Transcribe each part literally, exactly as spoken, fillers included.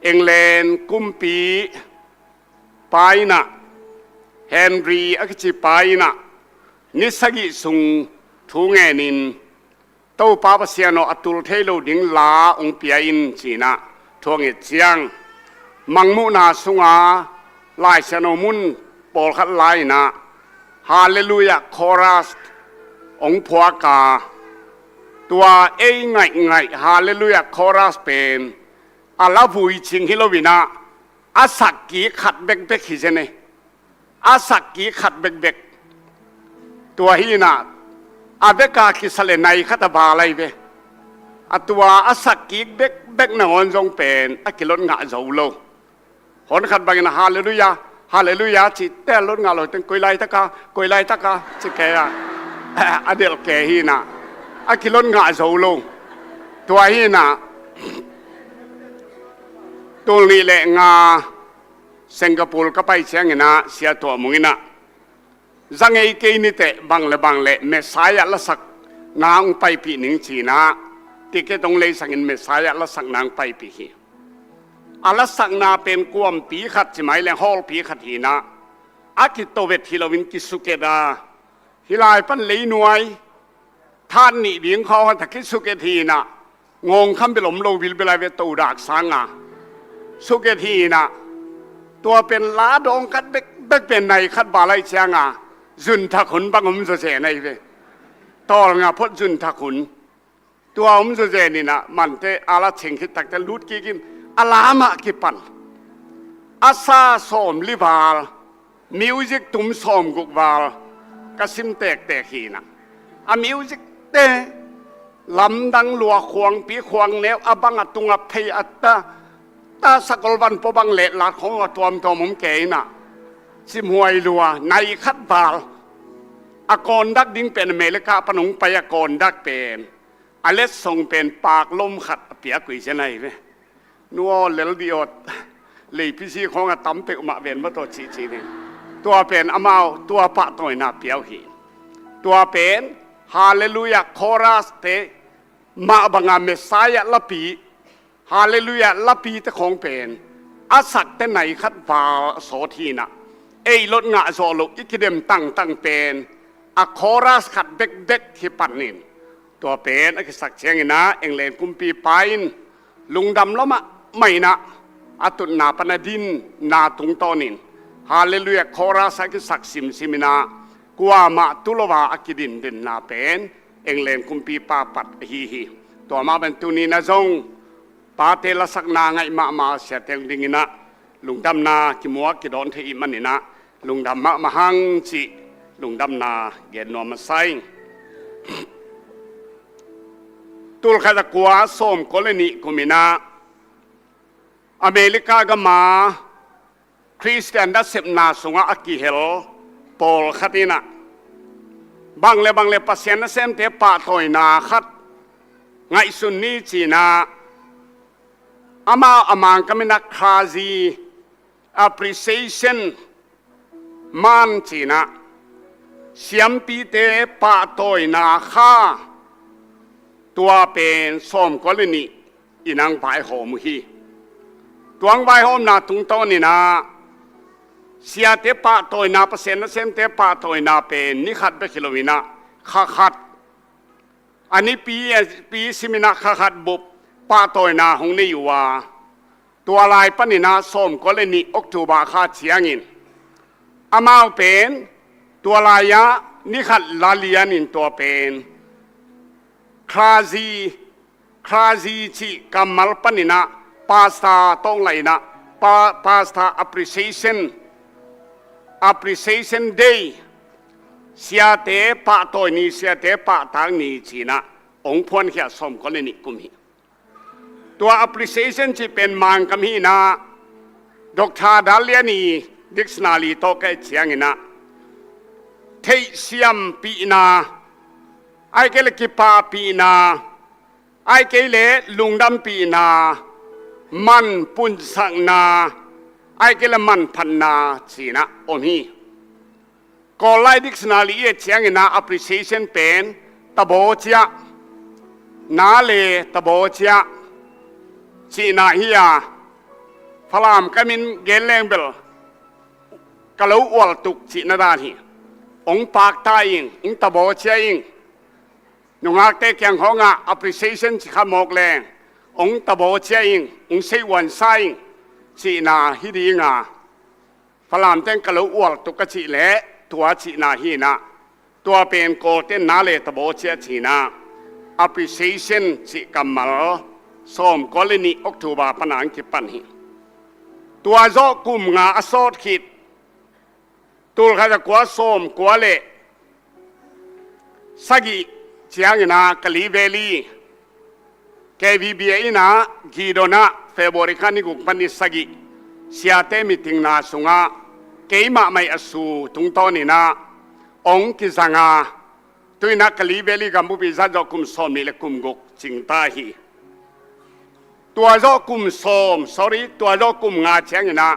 England kumpi pa in ah, Henry a kici pa in ah, ni sagih sung thu ngenin, Topa Pasian aw, a tul thei lo ding la hong pia in, ci-in ah thu a nget ciang, Mangmuhna sunga Lai Siangtho mun pawlkhat la in ah Hallelujah Chorus hong phuak a, tua ei ngaihngaih Hallelujah Chorus pen a la vui cing hi lo in ah, a sak kik khat bekbek hi zen e. A sak kik khat bekbek. Tua hi in ah, a bek a kisa le nai khat a val lai ve. A tua a sak kik bekbek nangawn zong pen a kilot ngah zo lo. Hon khat bangin a Hallelujah, Hallelujah cih teh a lot ngah lo teng, koi laitak a, koi laitak a, ci kei a, a delh kei hi in ah, a kilot ngah zo lo. Tua hi in ah, tul nih le nga Singapore ka pai ciangin ah, Sia Tua Mung in ah, za ngei kei ni teh, bang le bang le Messiah lasakna hong paipih ning, ci-in ah ticket hong leisangin Messiah lasakna hong paipih hi. A lasakna pen kuampi khat, ci mai leng hallpi khat hi in ah, a kitovet hi loin kisuk et a, hih lai pan leinuai, that nih ding khawng a kisuk et hi in ah, ngawngkham bel om lo, bilbel a ve, todak sang a suk et hi in ah, tua pen la dawng khat bekbek pen nai khat val lai ciang a, zunthak hun bang om zawzen ahi ve. Tawlnga phot zunthak hun. Tua om zawzen in ah, mante a la ching khit tak teh lut kik in, a la mah kipan. A sa sawmli val, music tum sawmguk val, ka sim tektek hi in ah. A music te lamdang lua, khuangpi khuangneu, a bang a tung a phei a ta, ta sakol van pua bang le lat khawng a tuamtuam om kei in ah, simhuai lua, nai khat val. A kawndak ding pen America pan hong pai a kawndak pen, a letsong pen paak lom khat a piak uh hi zen ahi ve. Nu aw, lel dih aw, leipi zi khawng a tam peuhmah ven maw taw, cihcih ding. Tua pen amau tua pahtawina pia uh hi. Tua pen Hallelujah Chorus te mah banga Messiah lapi, Hallelujah lapi te khawng pen a sak te nai khat val a sawt hi in ah, ei lot ngah zawh loh, i kidem tangtang pen a chorus khat bekbek hi panin, tua pen a kisak ciangin ah, England kumpipa in lungdam lua mahmah in ah, a tutna pan a dinna tungtawnin Hallelujah Chorus a kisak simsim in ah, kuamah tu lo a a kidindenna pen England kumpipa pat ahi hi. Tua mah bang tuni in ah zong pate lasakna ngaih mahmah siate adingin ah lungdamna kimuak kidawn thei ih manin ah, lungdam mahmah hang cih lungdamna gen nuam masa ing. Tul khat za kua sawmkua le nih kum in ah America gam a Khristian nasepna sungah a kihel pawlkhat in ah, bang le bang le Pasian nasemte pahtawina khat ngaihsun ni, ci-in ah, amau a Mangkam in ah Kha Zi Appreciation Month, ci-in ah, siampite pahtawina kha, tua pen sawmkua le nih in ah hong vaihawm uh hi. Tua hong vaihawmna tungtawnin ah, siate pahtawina, Pasian nasemte pahtawina pen ni khat bek hi lo in ah, kha khat, a nipi, a nipi sim in ah kha khat bup pahtawina hong nei uh a, tua lai panin ah sawmkua le nih October kha ciangin, amau pen tua lai-ah ni khat la lianin, tua pen Kha Zi, Kha Zi cih kammal panin ah, Pastor tawng lai in ah, pa, Pastor Appreciation, Appreciation Day, siate pahtawi ni, siate pahtak ni, ci-in ah hong phuankhia sawmkua le nih kum hi. Tua appreciation cih pen Mangkam hi in ah, Doctor Dal Lian ii dictionary tawh ka et ciangin ah, theihsiampihna, ahih kei leh kipahpihna, ahih kei leh lungdampihna, man punsakna, ahih kei leh manphatna, ci-in ah om hi. Kawl lai dictionary i et ciangin ah appreciation pen tabaw ciah, na le tabaw ciah cihna hi a, Falam ka min gen leng bel ka lo ual tuk cihna dan hi. Ong pakta ing, ong tabawcia ing. Nungakte kiang hawngah appreciation ci kha mawk leng, ong tabawcia ing, ong sei uansa ing cihna hi dinga, Falam teng ka lo ual tuk a cih leh tua cihna hi inah, tua pen Kawlten na le tabawcia cihna, appreciation cih kammal sawmkua le nih October pana ang kipan hi. Tua zawh kum nga a sawt khit, tulkhat zakua sawmkua le sagih cianginah Kalay Valley K V B A inah Gidon ah February kha ni guk pan ni sagih siate meeting na sungah keimah maih a su tungtawninah ong kizanga, tu inah Kalay Valley gambup i zat zawh kum sawmnih le kum guk cingta hi. Tua zawh kum sawm, sorry, tua zawh kum nga cianginah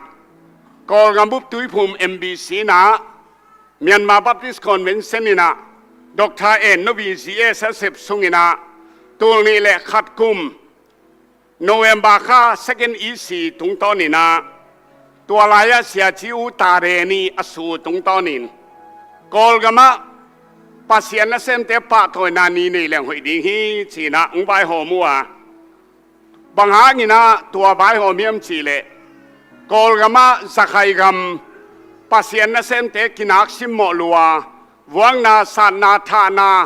Kawlgam bup tuiphum M B C inah Myanmar Baptist Convention inah Doctor N Novi G S a sep sunginah tulnih le khat kum November kha second E C tungtawninah tua lai-ah Sia Ci U Tare ni a su tungtawnin Kawlgamah Pasian nasemte pahtawina ni nei leng hoih ding hi cinah ong vaihawm uh a, bang hanginah tua vaihawm hiam cihleh Kawlgamah zakhai gam Pasian nasemte kinak simmawh lua, vuakna, satna, thahna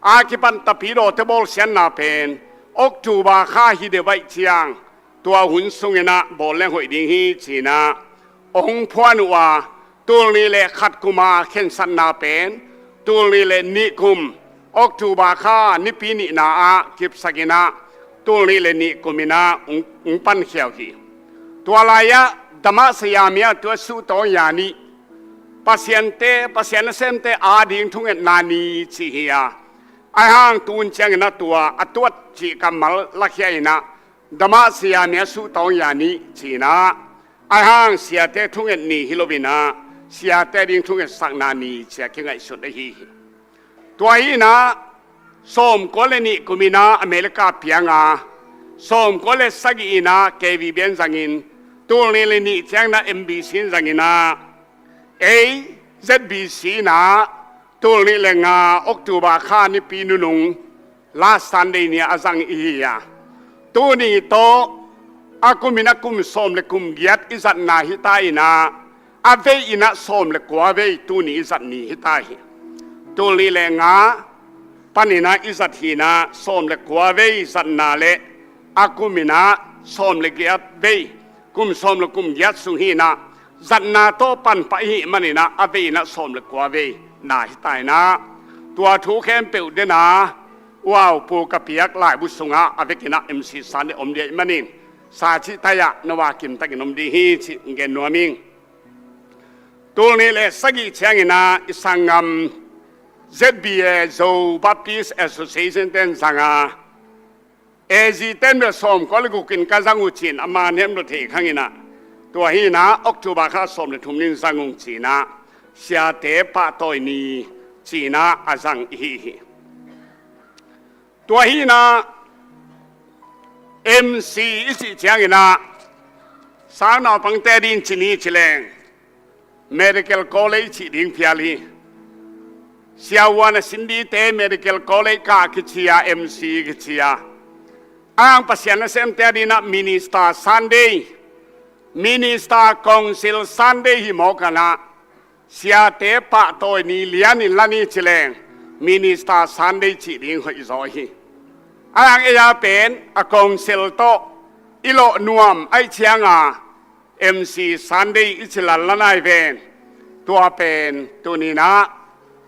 a kipan tapidawte bawlsiatna pen October kha hi deuh ahih ciang tua hun sunginah bawl leng hoih ding hi cinah ong phuan uh a, tulnih le khat kuma khensatna pen tulnih le nih kum October kha nipi nihna ah kipsakinah tulnih le nih kuminah ung, ung pankhia uh hi. Tua lai-ah damah sayamia tua suhtawng ya nih Pasiante, Pasian nasemte ading thungetna ni ci hi a, aihang tun cianginah tua a tuat cih kammal lakhia inah damah sayamia suhtawng ya nih cinah aihang siate thunget ni hi loinah siate ding thungetsakna ni cia kingaihsut ahi hi. Tua hinah sawmkua le nih kuminah America pianga sawmkua le sagih inah K V B A in zangin tulnih le nih cianginah M B C in zanginah ei Z B C inah tulnih le nga October kha nipi nunung last Sunday ni a zang ihi a, tuni tawh a kumin a kum sawm le kum giat i zatna hita inah a vei inah sawm le kua vei tuni i zat ni hita hi. Tulnih le nga paninah i zat hinah sawm le kua vei zatna le a kuminah sawm le giat vei, kum sawm le kum giat sung hinah zatna tawh panpah ihih maninah a vei inah sawm le kua vei na hita inah tua thu khempeuh dena uaupu ka piak laibu sungah a vekinah M C Sunday om dia ih manin sa cih taiah na vakim takin om ding hi cih gen nuam ing. Tulnih le sagih cianginah i sanggam Z B A, Zo Baptist Association ten zanga A G ten bel sawmkua le gukin ka zang uh cin a man hem lo thei khanginah tua hinah October kha sawm le thum nin zang ung cinah siate pahtawi ni cinah a zang ihi hi. Tua hinah M C i cih cianginah sang naupangte din ci ni ci leng Medical College cih ding phial hi. Siavuan a sindite Medical College kah kici a, M C kici a, ang Pasian nasemte a dinah Minister Sunday, Minister Council Sunday hi mawk anah siate pahtawi ni lianin la ni ci leng Minister Sunday cih ding hoihzaw hi. Ang ei a pen a council tawh i lawh nuam ahih cianga M C Sunday i ci lala nai ven. Tua pen tuninah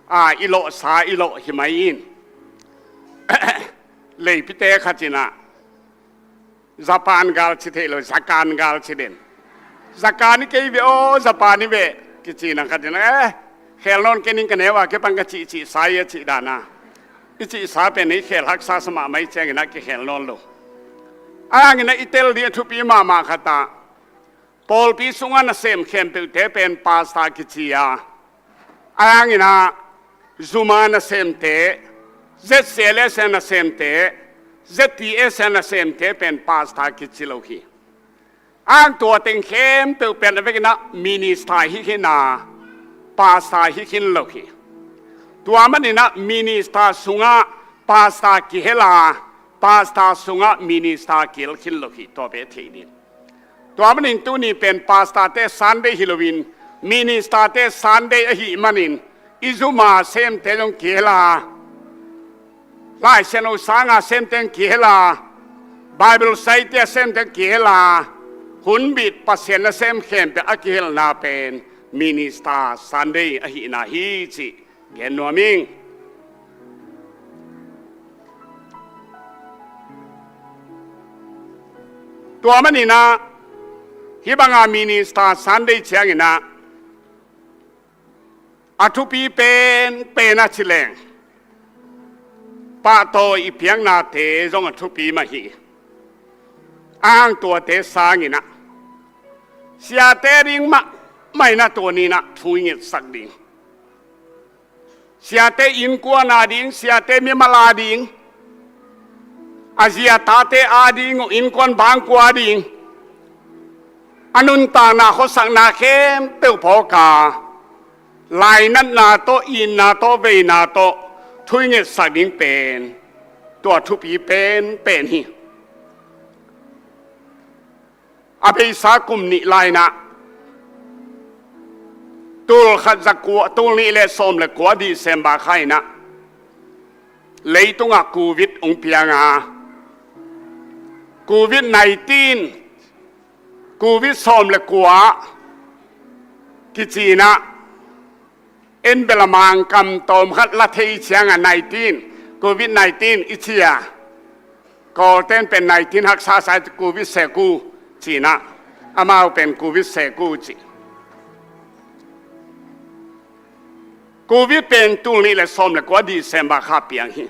a i lawhsa i lawh hi mai in. Leipite khatinah Japan gal ci thei lo, Zakan gal ci den. Zakan i kei ve aw, Japan i ve kici nang khatinah eh khel nawn kening ka neu a kepang ka cihcihsa i a cih dana i cihsa pen i khel haksa sa mahmah i cianginah kikhel nawn lo. Ayanginah i tel ding a thupi mahmah khatah pawlpi sungah nasem khempeuhte pen pastor kici a, ayanginah Zuma nasemte, Z C L S nasemte, Z T S nasemte pen pastor kici lo hi. Ang tua teng khempeuh pen a vekin ah minister hi khin a, pastor hi khin lo hi. Tua manin ah minister sungah pastor kihel a, pastor sungah minister kihel khin lo hi, tua bek thei ding. Tua manin tuni pen pastor-te Sunday hi loin, minister-te Sunday ahih manin, i zum a semte zong kihel a, Lai Siangtho sang a semte kihel a, Bible study a semte kihel a, hunbit Pasian nasem khempeuh a kihelna pen minister Sunday ahihna hi cih gen nuam ing. Tua manin ah, hih banga minister Sunday ciangin ah, a thupi pen, pen a ci leng, pahtawi i piaknate zong a thupi mah hi. Ang tuate sangin ah, siate ading mahmah in ah tuni-in ah thu i ngetsak ding. Siate innkuan ading, siate mimal ading, a zi a tate ading, innkuan bangkua ading, a nuntakna khuasakna khempeuh phawk a, lainatna tawh, itna tawh, veina tawh thu i ngetsak ding pen, tua thupi penpen hi. A beisa kum nih lai-in ah, tul khat za kua, tul nih le sawm le kua December kha in ah, leitungah Covid hong piang a, Covid nineteen, Covid sawm le kua kici in ah, en bel a Mangkam tawm khat la thei ciang a, nineteen, Covid nineteen i ci a, Kawlten pen nineteen haksa sa, Covid seku ci in ah, amau pen Covid seku ci. Covid pen tul nih le sawm le kua December kha piang hi.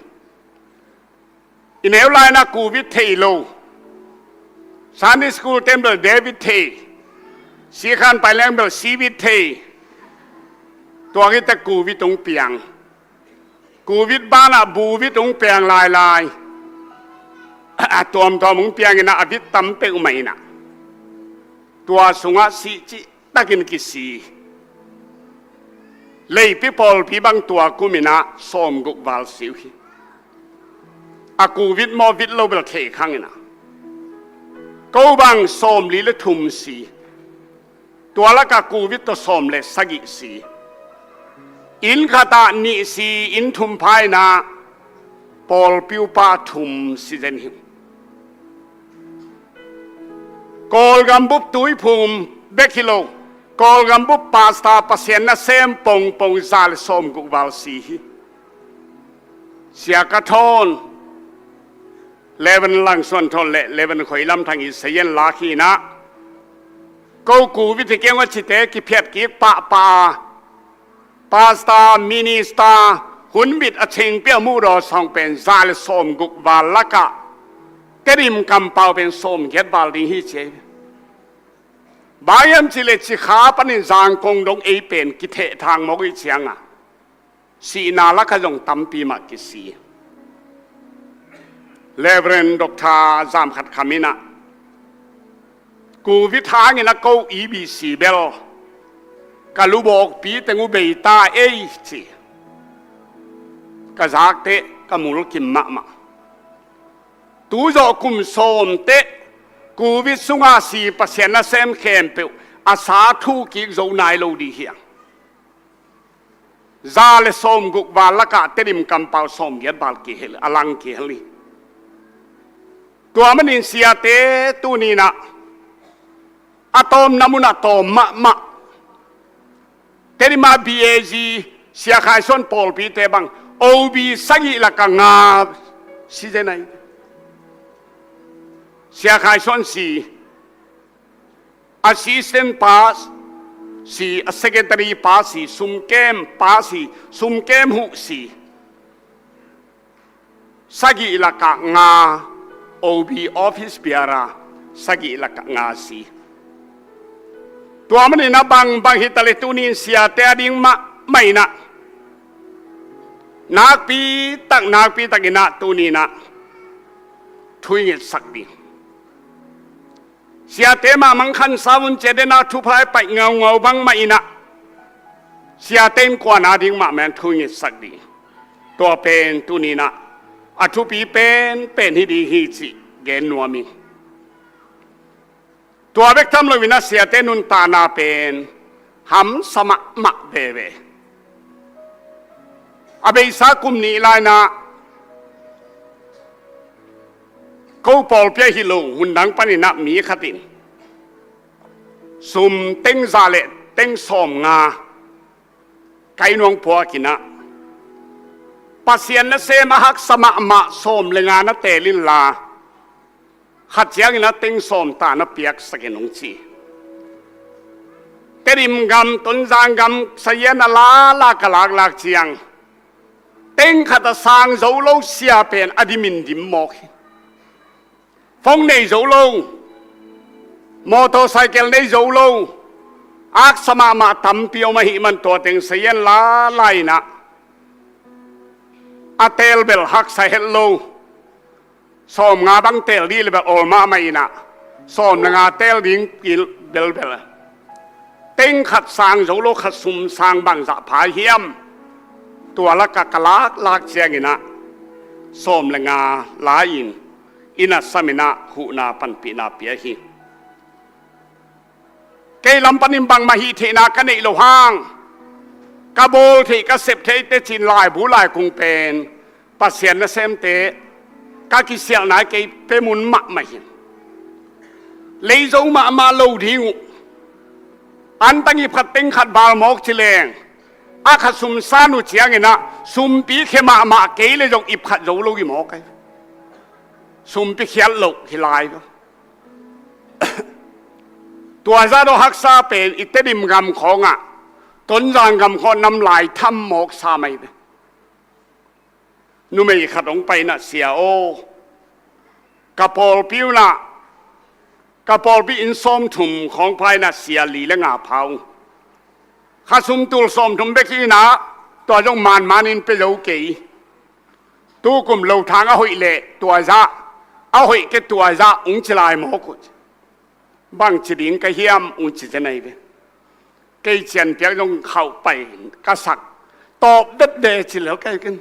I neu lai-in ah Covid thei lo. Sunday school-ten bel David thei. Sikhan pai leng bel Sivid thei. Tua khit teh Covid hong piang. Covid banah Buvid hong piang lailai. A tuamtuam hong piang in ah, a vit tam peuhmah in ah, tua sungah sih cih takin kisi. Leipi pawlpi bang tua kum in ah sawmguk val si uh hi. A Covid maw, Covid lo bel thei khang in ah, ko bang sawmli le thum si. Tua lakah Covid tawh sawm le sagih si. Inn khatah nih si, inn thum pha in ah pawlpi upa thum si zen hi. Kawlgam bup tuiphum bek hi lo, Kawlgam bup pastor, Pasian nasem pongpong za le sawmguk val si hi. Sia Ka Thawn, Reverend Lang Suan Thawn le Reverend Khoi Lam Thang i sayan lak hi in ah, ko Covid hi keng uh a cite kiphiat kik pahpah a, pastor, minister, hunbit a cingpi a muhdawh sawng pen za le sawmguk val lakah Tedim kampau pen sawmgiat val ding hi ci hi. Bang hiam cih leh Cikha panin Zangkong dong ei pen kithehthang mawk i ciang a, sihna lakah zong tampi mah kisi. Reverend Doctor Zam Khat Kham in ah, Covid hangin a ko E B C bel ka lubawkpi teng uh bei ta ei ci. Ka zakte ka mulkim mahmah. Tu zawh kum sawm teh Covid sungah si Pasian nasem khempeuh a sa thu kik zo nai lo ding hi a. Za le sawmguk val lakah Tedim kampau sawmgiat val kihel, a lang kihel hi. Tua manin siate tuni-in ah a tawmna mun a tawm mahmah. Tedim ah B A G, Sia Khai Suan pawlpite bang O B sagih lakah nga si zen ahi. Sia Khai Suan si, assistant pa si, a secretary pa si, sumkem pa si, sumkem huh si. Sagih lakah nga, O B office bearer sagih lakah nga si. Tua manin a bangbang hi ta leh tuni-in siate ading mahmah in ah, nakpi tak, nakpi takin ah tuni-in ah thu i ngetsak ding. Siate mah mangkhansa un, ci-a den a thupha i paih ngaungau bangmah in ah, siate innkuan ading mahmah in thu ngitsak ding. Tua pen tuni in ah a thupi penpen hi ding hi cih gen nuam ing. Tua bek tham loin ah siate nuntakna pen hamsa mahmah veve. A beisa kum nih lai-in ah, ko pawlpi ah hi lo, mundang panin ah mi khat in sum teng za le teng sawmnga ka inn uah puak in ah, Pasian nasem a haksa mahmah sawm le nga na teel inla, khat ciangin ah teng sawm ta na piaksak in, hong ci. Tedim gam, Tonzang gam, sazian a lala ka laklak ciang, teng khat a sang zo lo sia pen a dimin dim mawk hi. Phone nei zo lo, motorcycle nei zo lo, haksa mahmah tampi om ahih man tua teng sazian lala in ah, a teel bel haksa het lo. Sawmnga bang teel ding le bel awl mahmah in ah, sawm le nga teel ding pilh belbel. Teng khat sang zo lo, khat sum sang bangzah pha hiam? Tua lakah ka laklak ciangin ah, sawm le nga la-in, inn ah sam in ah huhna panpihna pia hi. Kei lam panin bangmah hih theihna ka neih loh hang, ka bawl theih, ka sep theih teh cin laibu laikung pen Pasian nasemte ka kisialhna kei pia mun mahmah hi. Lei zo mahmah lo ding uh. Antang ip khat teng khat bal mawk ci leng, a khat sum san uh ciangin ah, sumpi khia mahmah kei le zong ip khat zo lo hi mawk ai. Sumpi khiat loh hi lai lo. Tua zah tawh haksa pen i Tedim gam khawngah, Tonzang gam khawng nam lai tham mawk sa mai ve. Numei khat hong pai in ah, sia aw, ka pawlpi un ah, ka pawlpi inn sawmthum khawng pha in ah sia li le nga pha ung. Kha sum tul sawmthum bek hi in ah, tua zong manmanin pia zo kei. Tukum lo thang a hoih leh tua zah, a hoih kei tua zah, hong ci lai mawk uh. Bang ci ding ka hiam, hong ci zen ai ve. Kei cian piak zong khauh pai ka sak. Tawp vet ve ci lel kei ken.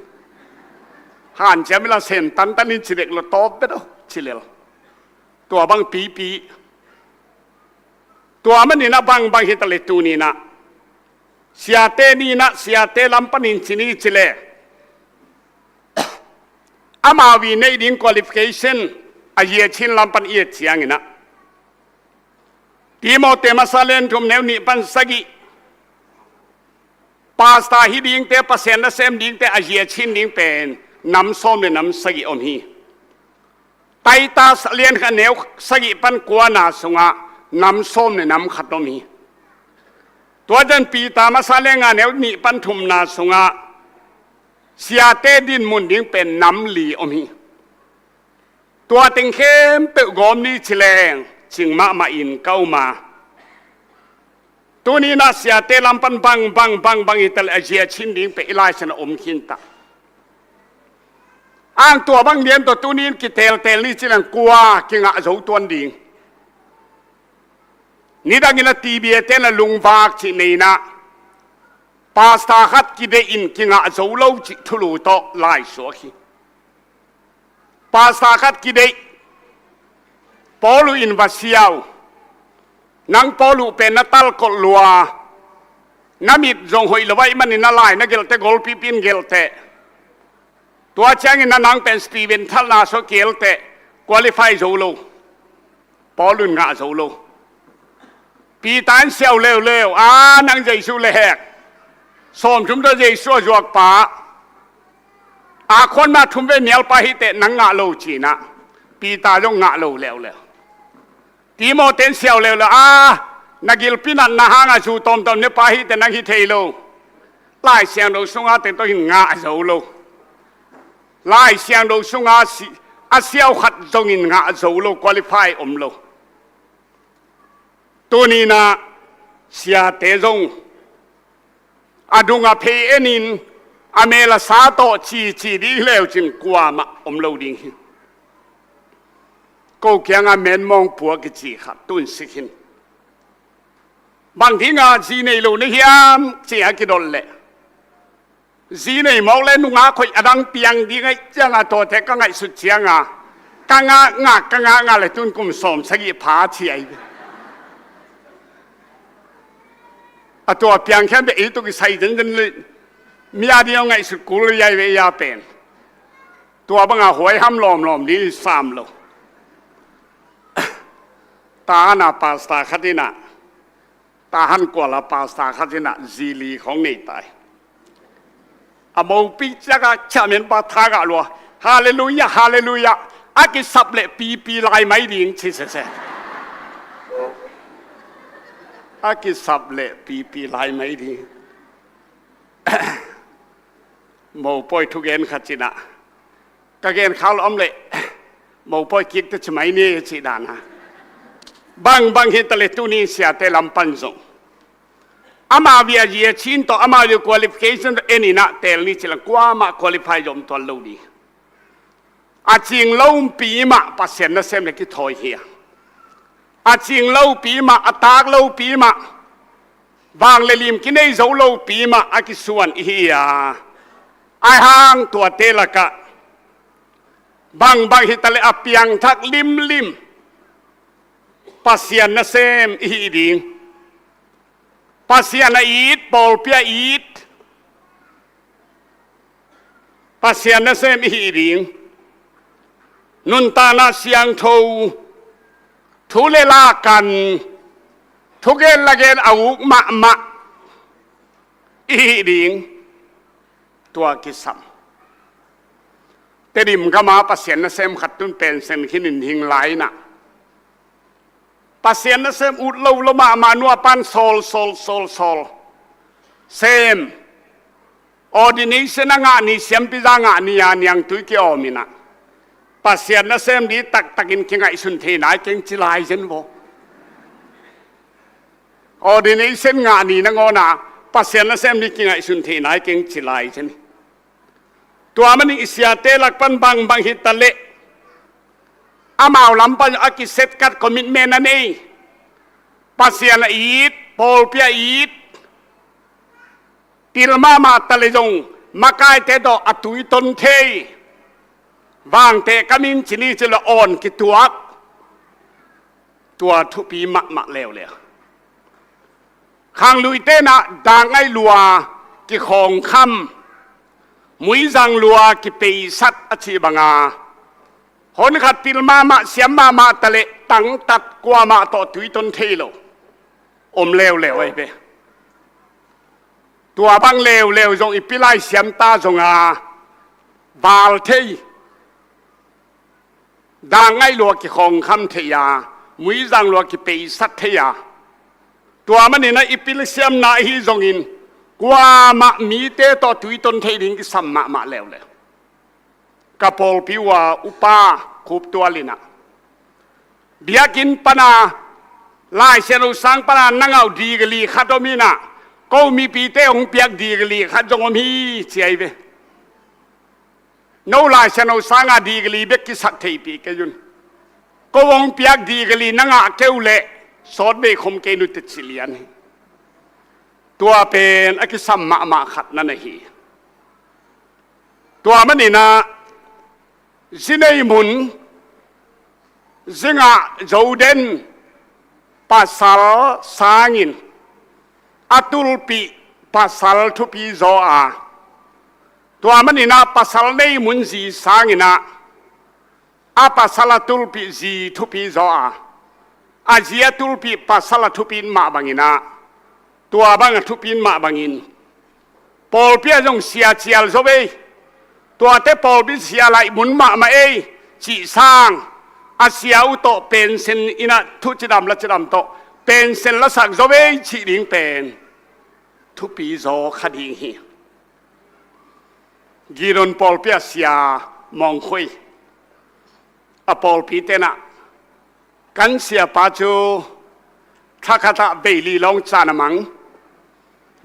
Hanciam in la sem tantan in ci dek lo, tawp vet aw ci lel. Tua bang pipi. Tua manin ah bangbang hi ta le tuni in ah, siate ni in ah, siate lam panin ci ni ci le, amau i neih ding qualification a zia Chin lam pan i et ciangin ah, Timoti masa lian thum neu nih pan sagih, pastor hi dingte, Pasian nasem dingte a zia Chin ding pen nam sawm le nam sagih om hi. Titus lian khat neu sagih pan kuana sungah nam sawm le nam khat om hi. Tua ciang Peter masa lian nga neu nih pan thumna sungah siate dinmun ding pen nam li om hi. Tua teng khempeuh gawm ni ci leng cing mahmah in ka um a. Tuni in ah siate lam pan bang, bang, bang, bang hi ta le a zia Chin ding pen i Lai Siangtho ah om khin ta. Ang tua bang lian tawh tuni in kiteelteel ni ci leng kua kingah zo tuan ding. Nidangin a T V a ten a lungvak cih nei in ah, pastor khat kideih in kingah zo lo cih thulu tawh lai suak hi. Pastor khat kideih, Paul uh in va sia uh. Nang Paul uh pen na talkolh lua, na mit zong hoih lo ahih manin na lai na gelhte golpipi in gelhteh. Tua ciangin na nang pen Stephen thalna sua kielteh, qualify zo lo. Paul un ngah zo lo. Peter in siau leuleu, a nang Jesu le hek, sawmthum tawh Jesu a zuakpa, a khuan mah thum vei nialpa hiteh nang ngah lo ci in ah, Peter zong ngah lo leuleu. Timoti in siau leuleu, a na gilpi natna hangah zu tawmtawm ne pa hiteh nang hi thei lo. Lai Siangtho sungah te tawh hin ngah zo lo. Lai Siangtho sungah a siau khat zongin ngah zo lo, qualify om lo. Tuni in ah siate zong a dung a phei enin a mel a sa tawh cici ding leucin kuamah om lo ding hi. Ko kiangah menmawng pua kici khat tun sik hin. Bang dingah zi nei lo na hiam ci a kidot leh, zi nei mawk le nungak hoih a dang piang ding ahih ciangah tuate ka ngaihsut ciangah ka ngakngak ka ngakngak le tun kum sawm sagih pha ci ahi. A tua piang khian beh ei tuk i sai zenzen le mi a ding a ngaihsut kul riai ve ei a pen. Tua bangah huaiham lawmlawm ding i sam lo. Tahan a pastor khat inah, Tahan kuala pastor khat inah zi li khawng nei tai. A mopi ciakah chairman pa thagah lua, "Halleluiah, halleluiah, a kisap leh pipi lai mai ding," ci sese. A kisap leh pipi lai mai ding. Mopawi thugen khat cinah ka gen khak lo om leh mopawi kik teh ci mai ni cih dana. Bangbang hi taleh tuni siate lam pan zong ama via zia cin tawh ama via qualification tawh en inah teel ni cilang kuamah qualify zom tuan lo ding. A cing lopi mah Pasian nasem le kithawi hi a, a cing lopi mah, a tak lopi mah, vang le lim kinei zo lopi mah a kisuan ihi a, ahi hang tuate lakah bangbang hi taleh a piangthak limlim Pasian nasem ihi ding. Pasian a it, pawlpi a it, Pasian nasem ihi ding. Nuntakna siangtho, thu le la kan, thugen lagen a uk mahmah ihi ding. Tua kisam. Tedim gama Pasian nasem khat tun pension khin in hing lai inah Pasian nasem ut lo lo mahmah, nu a pan sawl sawl sawl sawl sem. Ordination a ngah ni, siampi za ngah ni a niangtui kiawm inah Pasian nasem ding taktakin kingaihsun thei nai keng ci lai zen vaw. Ordination ngah ni nangawn a Pasian nasem ding kingaihsun thei nai keng ci lai zen. Tua manin i siate lak pan bangbang hi taleh amau lam pan a kiset kat commitment a nei, Pasian a it, pawlpi a it, pil mahmah taleh zong makaite tawh a tuiton thei, vangte ka min ci ni ci lo awn kituak. Tua thupi mahmah leuleu. Khangluite inah dangngaih lua kikhawngkham, muizang lua kipeisat a cih banga, honkhat pil mahmah, siam mahmah taleh tangtat kuamah tawh tuiton thei lo om leuleu ahi ve. Tua bang leuleu zong i pilai siamta zonga val thei, dangngaih lua kikhawngkham thei a, muizang lua kipeisat thei a. Tua maninah i pilsiamna ahi zongin kuamah mite tawh tuiton thei ding kisam mahmah leuleu. Ka pawlpi uh a upa Khup Tual inah biakinn pana Laisiangtho sang pana nangau digli khat om inah ko mipite hong piak digli khat zong om hi ci ahi ve. No Laisiangtho sanga digli bek kisak theipih kei un. Ko hong piak digli na ngah kei uh leh sawt vei khom kei nu teh ci lian hi. Tua pen a kisam mahmah khat na na hi. Tua maninah zi nei mun, zi ngah zo den pasal sangin a tulpih pasal thupi zaw a, tua maninah pasal nei mun zi sanginah a pasal a tulpih zi thupi zaw a, a zi a tulpih pasal a thupi mah banginah tua bang a thupi mah bangin pawlpi ah zong sia cial zo ei. Tuate pawlpi sia laih mun mahmah ei cih sang a sia uh tawh pension inah thu cidam la cidam tawh pension lasak zo ei cih ding pen thupi zaw kha ding hi. Gidon pawlpi ah sia Mawng Khoi a pawlpi tenah kan siapa cu thakhatah veili lawng caan a mang.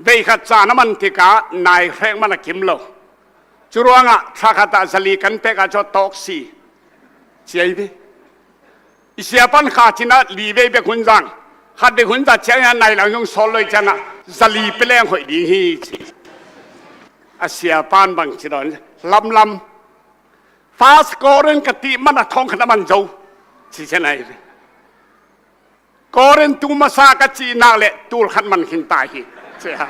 Veikhat caan a man tikah nai hrek man a kim lo. Curuangah thakhatah zali kan pek ah cu a tawk si ci ahi ve. I siapan Kha Cin ah li vei bek hun zang, khat bek hun zat ciangin a nai lang zong sawl lo i ciangin a zali pia leng hoih ding hi ci. A siapan bang ci dawn, lamlam. First Corinth ka tih man a thong khat a man zo ci cian ai. Corinth tu masa ka cih nak leh tul khat man khin ta hi ci a.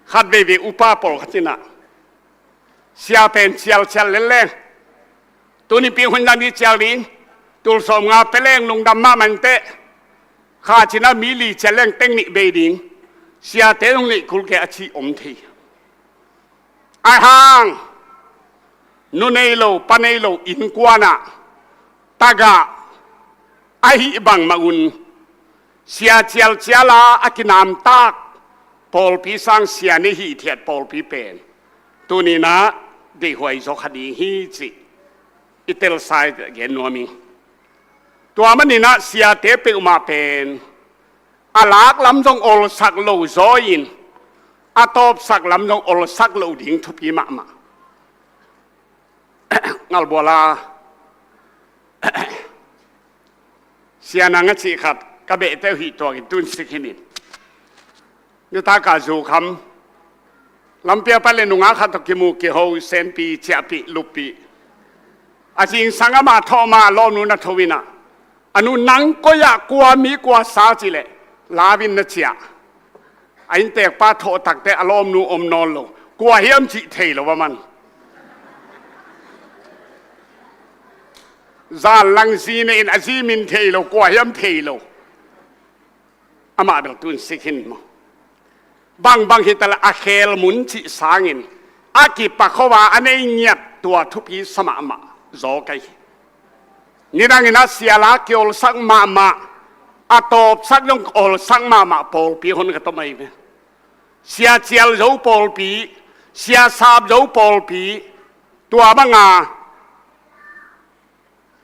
Khat veivei upa pawl khat in a, sia pen cialcial lelleng, tuni pi hun zang ni cial ding, tul sawm nga pia leng lungdam mahmah inteh, Kha Cin ah mi li cial leng teng nih bei ding, siate zong neih kul kei a ci om thei. Ahih hang nu nei lo pa nei lo innkuan ah tagah ahih bangmah un sia cialcial a, a kinamtak pawlpi sang sia nei hithiat pawlpi pen tuni in a deihhuai zaw kha ding hi cih i telsa i gen nuam ing. Tua manin a siate peuhmah pen a lak lam zong olsak lo zaw in a tawpsak lam zong olsak lo ding thupi mahmah. Ngalbual a sia nang a cih khat ka behte uh hih tuak in tun sik hi ning. Nitak a zu kham lampi a pat leh nungak khat tawh kimu kiho, senpi, ciahpih, luppih. A zingsang amah thawh ma a lawmnu na tho in a, a nu nang koi ah kua mi kua sa cih leh lau in na ciah. A inntekpa thawh tak teh a lawmnu om nawn lo, kua hiam cih thei lo a man. Zan lang zi nei in a zi min thei lo, kua hiam thei lo. Amah bel tun sik hi ning maw. Bangbang hi ta leh a khel mun cih sangin a kipak kho a a nei ngiat tua thupi sa mahmah zaw ka hi. Nidang in a sia la kiolsak mahmah, a tawpsak zong olsak mahmah pawlpi hon ka tom ahi ve. Sia cial zo pawlpi, sia sap zo pawlpi, tua bang a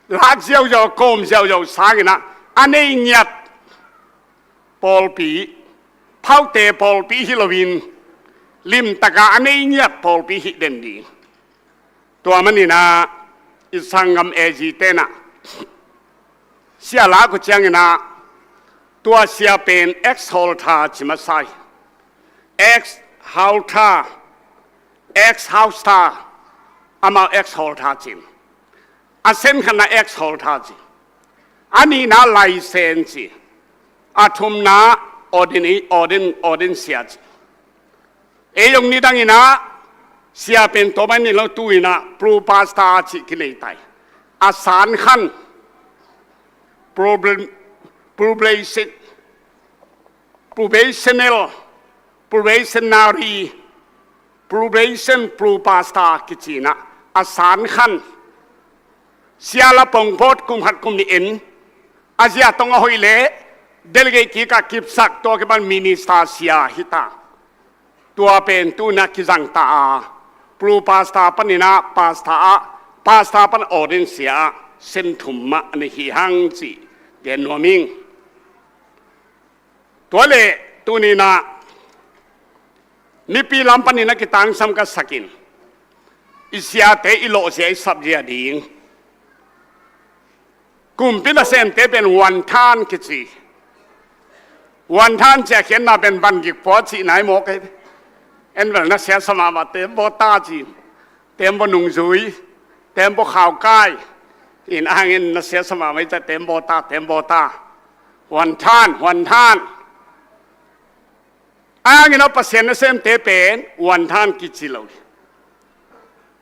lak ziauziau, kawm ziauziau sang in a a nei ngiat pawlpi, phaute pawlpi hi lo in limtak a a nei ngiat pawlpi hih den ding. Tua manin a i sanggam A G te in a sia lak uh ciangin a tua sia pen ex-Hawltha ci masa hi. Ex-Hawltha, ex-Hawltha, amau ex-Hawltha ci. A sen khat na ex-Hawltha ci. A nihna Laisen ci. A thumna Ordain, Ordain, Ordain sia ci. Ei zong nidang in a sia pen tua bang ni lo, tu in a Pro Pastor cih kinei ta hi. A san khan problem, probation, probational, probationary, probation, Pro Pastor kici in a, a san khan sia la pongpawt kum khat kum nih en, a zia tong a hoih leh delegate kik a kipsak, tua kipan minister sia hi ta. Tua pen tu in a kizang ta a, Pro Pastor panin a pastor a, pastor pan ordain sia a, sen thum mah a nei hi hang cih gen nuam ing. Tua leh tuni in a mipi lam panin a kitangsam ka sak in, i siate i lawhzia i sapzia ding. Kumpi nasemte pen wanthan kici. Wanthan ciah khiatna pen bangkik pua cih nai mawk ei. En vel na sia sa mahmah, tembaw ta ci, tembaw nungzui, tembaw khaukai. In a hangin na sia sa mahmah i ciah tembaw ta, tembaw ta. Wanthan, wanthan. A hangin a Pasian nasemte pen wanthan kici lo hi.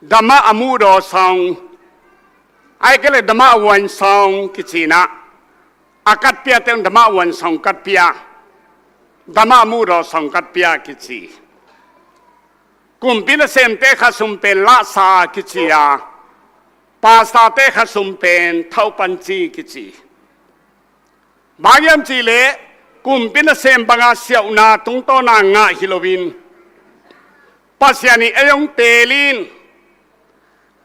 Dama a mudaw sawng, ai kei le dama a wan sawng kici in a, a katpiate un dama a wan sawng katpia, dama a mudaw sawng katpia kici. Kumpi nasemte khasum pen lahsa kici a, pastorte khasum pen thaupanci kici. Bang hiam cih leh kumpi nasem bang a siauhna tungtawna ngah hi lo in, Pasian in ei hong teel in,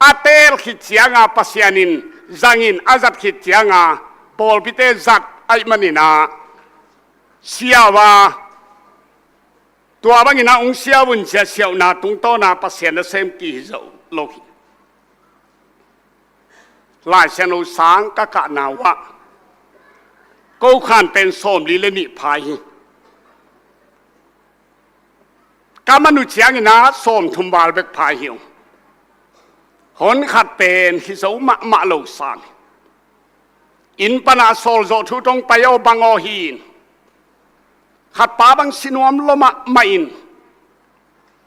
a teel khit ciang a Pasian in zang in a zat khit ciang a pawlpite zat ahih manin a siau a, tua bangin a hong siau un ci a, siauhna tungtawna Pasian nasem kihi zo lo hi. Lai Siangtho sang ka kahna uh ah, ko khan pen sawmli le nih pha hi. Ka man uh ciangin ah sawmthum val bek pha hi ung. Hon khat pen hi zo mahmah lo sam hi. Inn panah sawlzawh thu tawh pai aw bang aw hi in, khat pa bang si nuam lua mahmah in,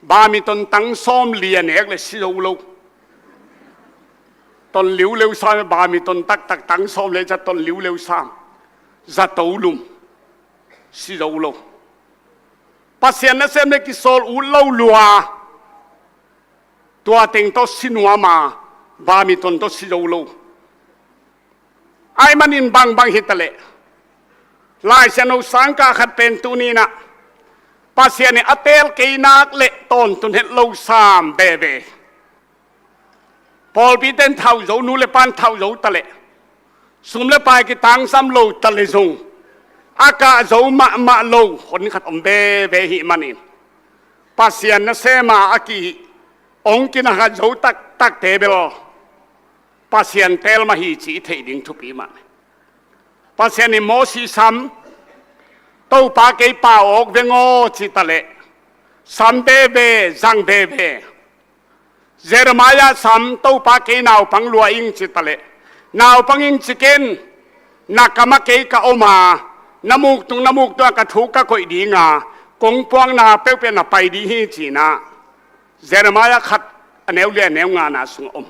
bamiton tang sawmli a nek le si zo lo. Ton liuleu sam, bamiton taktak tang sawmli a ton liuleu sam. Zato lum. Si zo lo. Pasian nasem le kisawl ut lo lua. Tua teng tawh si nuam a, bamiton tawh si zo lo. Ahih manin bangbang hi taleh, Lai Siangtho sang ka khat pen tuni in ah, Pasian in a teel kei nak leh tawntun het lo sam veve. Pawlpite in thauh zo, nu le pa in thauh zo taleh, sum le pai kitangsam lo taleh zong, a kah zo mahmah lo hon khat om veve ahih manin, Pasian nasem a, a ki, hong kinakhat zo taktakte bel Pasian teel mah hi cih i theih ding thupi mah. Pasian in Moses sam, Topa kei pau awk veng aw ci taleh, sam veve, zang veve. Jeremiah sam, Topa kei naupang lua ing ci taleh, naupang ing ci ken, na kam ah kei ka om a, na muktung na muktung ah ka thu ka koih ding a, kong puakna peuhpeuh na pai ding hi ci-in ah, Jeremiah khat a neu li a neu ngana sungah om.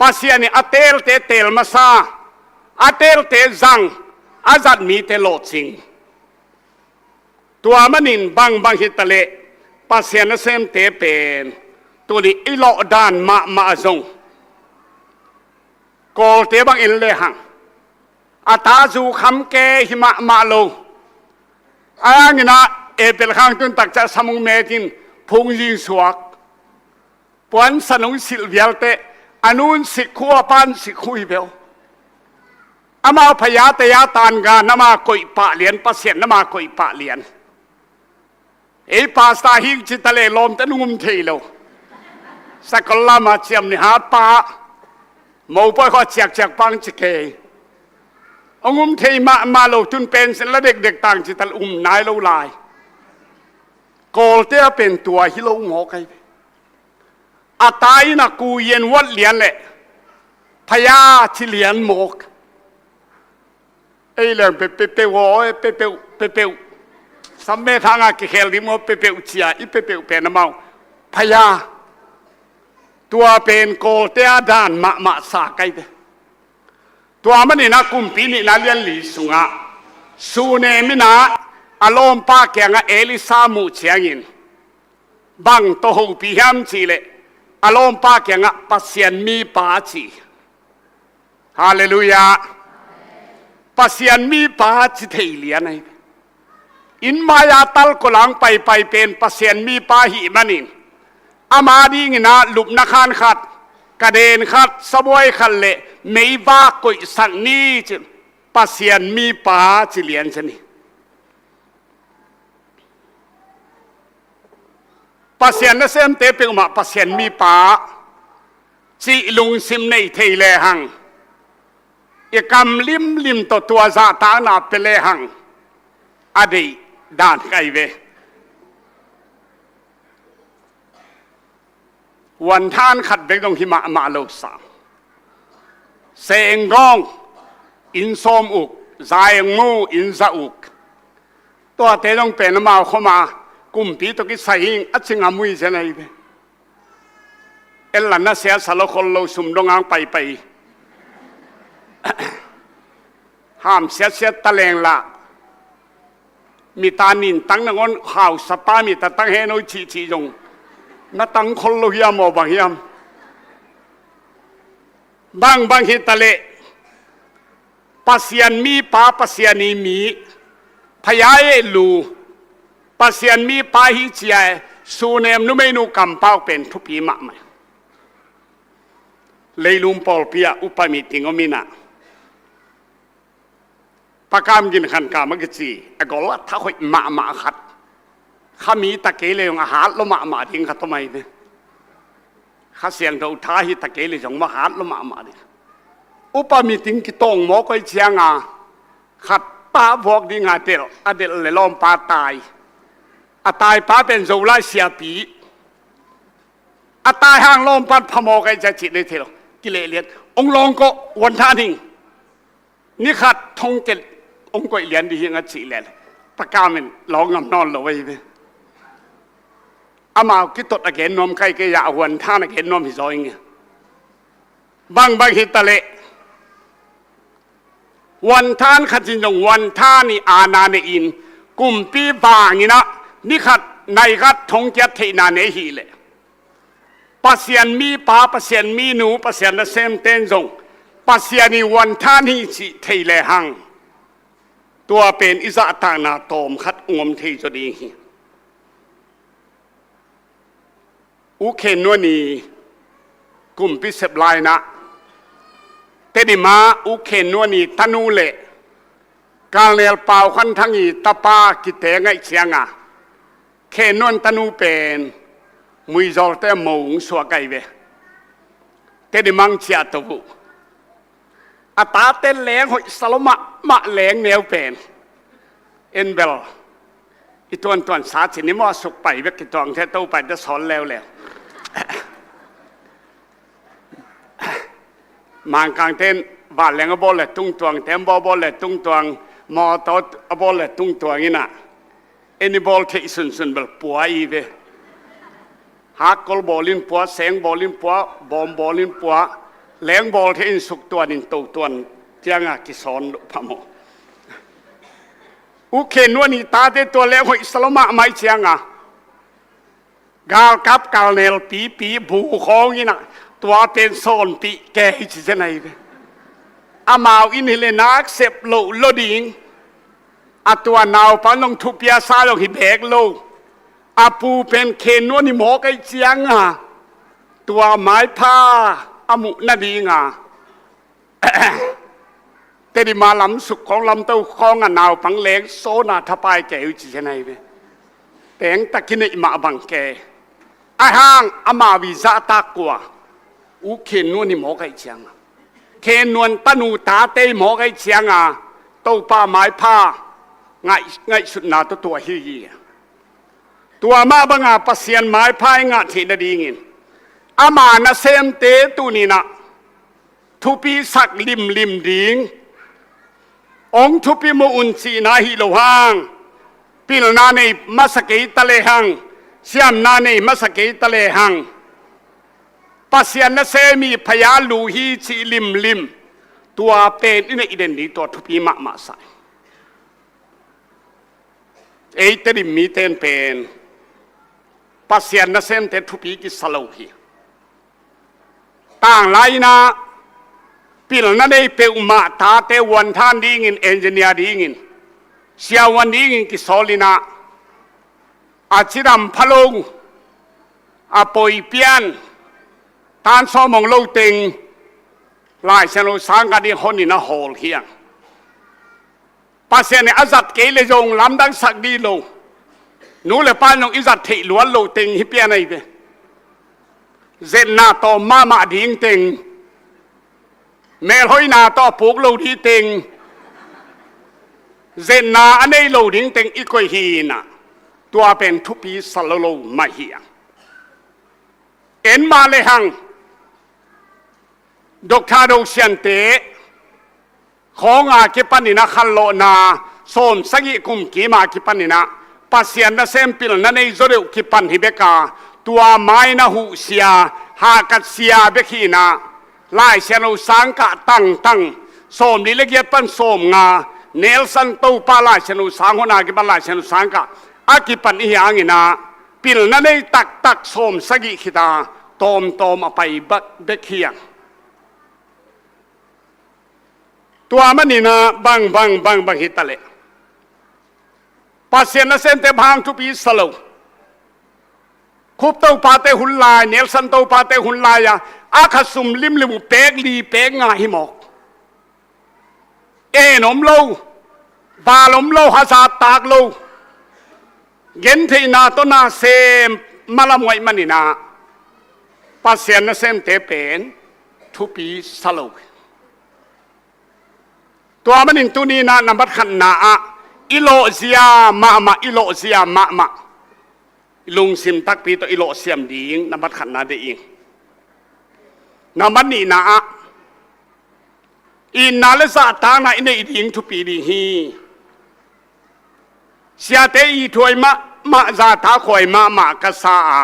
Pasian in a teelte teel masa, a teelte zang, a zat mite lawhcing. Tua manin bangbang hi taleh, Pasian nasemte pen tuni i lawh dan mahmah zong Kawlte bang en lehang, a ta zu kham ke hi mahmah lo. A hang in ah April khang tun tak ciang sam hong met in phungzing suak. Puansan hong silh vialte, a nu'n sikkhu, a pa'n sikkhu hi beuh. Amau phaya taya tangah, nama koih pah lian, Pasian nama koih pah lian. Ei pastor hing ci taleh lawmte nung um thei lo. Sakol lama ciam ni hat pa, mopawi khua ciakciak pang ci kei. Hong um thei mahmah lo, tun pension la dekdek tang ci taleh um nai lo lai. Kawlte a pen tua hi lo mawk ai. A ta in a ku yen wat lian leh phaya ci lian mawk. Ei leng pe pepeu aw, pepeu, pepeu. Samme thanga kikhel ding maw, pepeu cia, i pepeu pen amau phaya. Tua pen Kawlte a dan mahmah sa kai ve. Tua manin a Kumpi nihna lian li sungah Sunem in ah a lawmpa kiangah Elisa muh ciangin, bang tawh hopih hiam cih leh, a lawmpa kiangah Pasian mipa ci. Halleluiah. Pasian mipa ci thei lian ai. Inn mai-a talkawlang paipai pen Pasian mipa ahih manin, ama dingin ah lupna khan khat, kaden khat, sabuai khat leh meivak koihsak ni ci-in Pasian mipa ci lian ci ni. Pasian nasemte peuhmah Pasian mipa cih lungsim nei thei lehang, i kam limlim tawh tua zahtakna pia lehang, a deih dan kai ve. Huan than khat bek dong hi mahmah lo sam. Seh eng gawng, inn sawm uk, za eng mu, inn za uk. Tuate dong pen amau khawma kumpi tawh kisai hing a ci ngam uh hi zen ahi ve. Ella na siasa lo khol lo, sum dong ang paipai. Ham siatsiat ta leng lah, mita nintang nangawn hausapa mita tang heno cihcih zong na tang khol lo hiam aw, bang hiam? Bangbang hi taleh, Pasian mipa, Pasian i mi, phaya eh lu, Pasian mipa hi cia, Sunem numeinu kampauk pen thupi mahmah. Leilung pawlpi ah upa meeting om in ah, Pa Kam Gin Khan Kam a kici, a gol a tha hoih mahmah khat. Kha mi ta kei leh zong a hat lua mahmah ding khat om ai ve. Kha Siangtho tha hi ta kei leh zong mah hat lua mahmah ding. Upa meeting kitawng mawk koih cianga khat pah vuak dinga delh, a delh le lawmpa tai. A taipa pen Zolai siapi. A tai hang lawmpan phamawk ahi cia cih nei thei lo. Kilehlian. Ong lawng kawh, uan than hing. Ni khat thong ket ong koih lian dih hing a cih lian. Pakam in lawng ngam nawn lo ahi ve. Amau kitot a gen nuam kaikei a, a uan than a gen nuam hi zaw ing e. Bangbang hi taleh, uan than khat in zong uan than i aana nei in, kumpi vangin ah ni khat nai khat thong kiat theihna nei hi leh, Pasian mi pa, Pasian mi nu, Pasian nasemten zong Pasian i uan than hi cih thei lehang, tua pen i zahtakna tawm khat ong om thei zaw ding hi. U Khen Nuan i kumpi sep lai-in ah, Tedim ah U Khen Nuan i tanu le Colonel Pau Khan Thang i tapa kiteng ahih cianga, Khen Nuan tanu pen Muizawlte mo ong suak ahi ve. Tedim ah ong ciah to uh. A tate leng hoih sa lo mahmah, leng neu pen. En bel i tuantuan sa cin i maw, a suk pai bek kituang the, to pai te sawl leuleu. Mangkangten vanleng a bawl le tungtuang, tembaw bawl le tungtuang, mawtaw a bawl le tungtuang in ah, en i bawl theih sunsun bel pua i ve. Hakkol bawl in pua, seng bawl in pua, bawm bawl in pua, leng bawl theih in suk tuan in to tuan cianga kisawn loh phamawh. U Khen Nuan i tate tua leng hoih sa lo mahmah ahih cianga, galkap colonel pipi bu khawng in ah, tua pen sawnpih kei hi ci zen ahi ve. Amau in hi le nak sep loh lo ding. A tua naupang zong thupi a sa zong hi bek lo. A pu pen Khen Nuan i mawk ahih cianga, tua maipha a muh nadinga, Tedim a lam suk khawng, lam to khawng a naupang leng sawn a thapai kei uh ci zen ahi ve. Teng tak i neih mah bang kei. Ahih hang amau i zahtak kua, U Khen Nuan i mawk ahih cianga, Khen Nuan tanu tate i mawk ahih cianga, Topa maipha ngaih, ngaihsutna tawh tua hi hi. Tua mah banga Pasian maipha i ngah theih nadingin, ama nasemte tuni-in ah thupi sak limlim ding. Ong thupi mu un cihna hi lo hang, pilna nei masa kei ta lehang, siamna nei masa kei ta lehang, Pasian nasem i phaya lu hi cih limlim, tua pen i neih den ding, tua thupi mahmah sa. Ei Tedim mite in pen Pasian nasemte thupi kisa lo hi. Tanglai-in ah pilna nei peuhmah tate uan than dingin, engineer dingin, siavuan dingin kisawl in ah, a cidam pha lo, a poi pian, tan sawm hong lo teng, Lai Siangtho sang kah ding hon in a hawl hi hang. Pasian in a zat kei leh zong lamdangsak ding lo. Nu le pa in zong i zat theih luat loh teng hi pian ahi ve. Zetna tawm mahmah ding teng, melhoihna tawh a puk lo ding teng, zetna a nei lo ding teng i koih hi in ah, tua pen thupi sa lo lo mah hi hang. En mah lehang, Doctor Do Siante khawng a kipan in ah, khanlawhna sawm sagih kum kim a kipan in ah, Pasian nasem pilna nei zaw deuh kipan hi bek a, tua ma-in ah huhsia, hahkatsia bek hi in ah, Lai Siangtho sang kah tangtang, sawmli le giat pan sawmnga, Nelson Topa Lai Siangtho sang hon a kipan Lai Siangtho sang kah a kipan i hi hang in ah, pilna nei taktak sawm sagih khit a, tawmtawm a pai bek, bek hi hang. Tua manin ah bang, bang, bang, bang hi ta leh, Pasian nasemte bang thupi sa lo. Khup Topate hun lai, Nelson Topate hun lai-a, a kha sum limlim uh pek li pek nga hi mawk. En om lo, val om lo, hazat tak lo, gentheihna tawh na sem malam ngaih manin ah, Pasian nasemte pen thupi sa lo. Tua manin tuni-in ah nambat khatna ah i lawhzia mahmah, i lawhzia mahmah. I lungsim takpi tawh i lawhsiam ding nambat khatna deih ing. Nambat nihna ah itna le zahtakna i neih ding thupi ding hi. Siate ithuai mahmah, zahtakhuai mahmah ka sa a,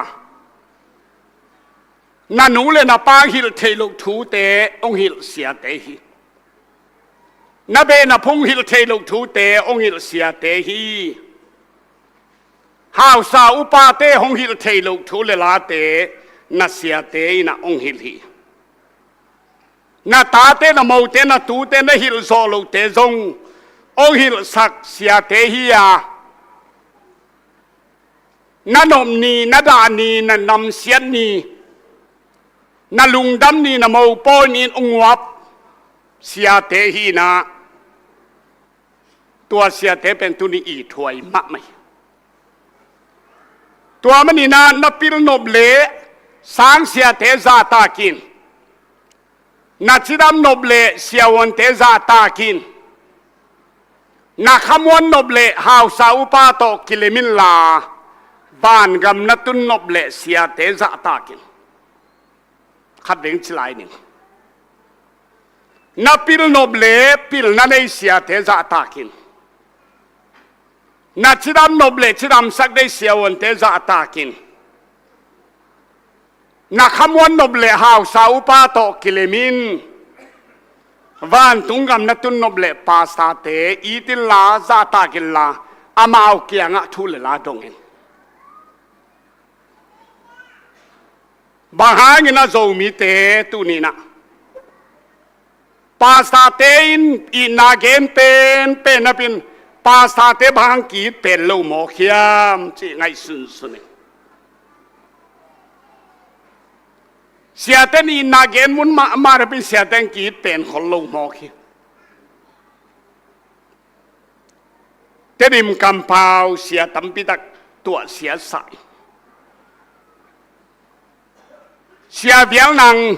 na nu le na pa hong hilh theih loh thute hong hilh siate hi. Na beh na phung hilh theih loh thute hong hilh siate hi. Hausa upate hong hilh theih loh thu le late na siate in ah hong hilh hi. Na tate, na mote, na tute na hilh zawh lohte zong hong hilhsak siate hi a, na nop ni, na dah ni, na namsiat ni, na lungdam ni, na mopawi ni-in hong uap siate hi in ah, tua siate pen tuni ithuai mahmah hi. Tua manin ah na pilnop leh sang siate zahtak in, na cidam nop leh siavuante zahtak in, na khamuan nop leh hausa upa tawh kilem inla, vangam na tun nop leh siate zahtak in. Khatvei ci lai ning. Na pilnop leh pilna nei siate zahtak in, na cidam nop leh cidamsak ding siavuante zahtak in, na khamuan nop leh hausa upa tawh kilem in. Vantung gam na tun nop leh pastorte it inla, zahtak inla, amau kiangah thu le la dong in. Bang hangin ah Zomite tuni-in ah pastorte in itna gen penpen napi-in, pastorte bang hang ki-it pen lo mawk hiam cih ngaihsunsun hi. Siate in itna gen mun mahmah napi-in siate in ki-it pen khol lo mawk hi. Tedim kampau sia tampitak tuahsia sa hi. Sia Vial Nang,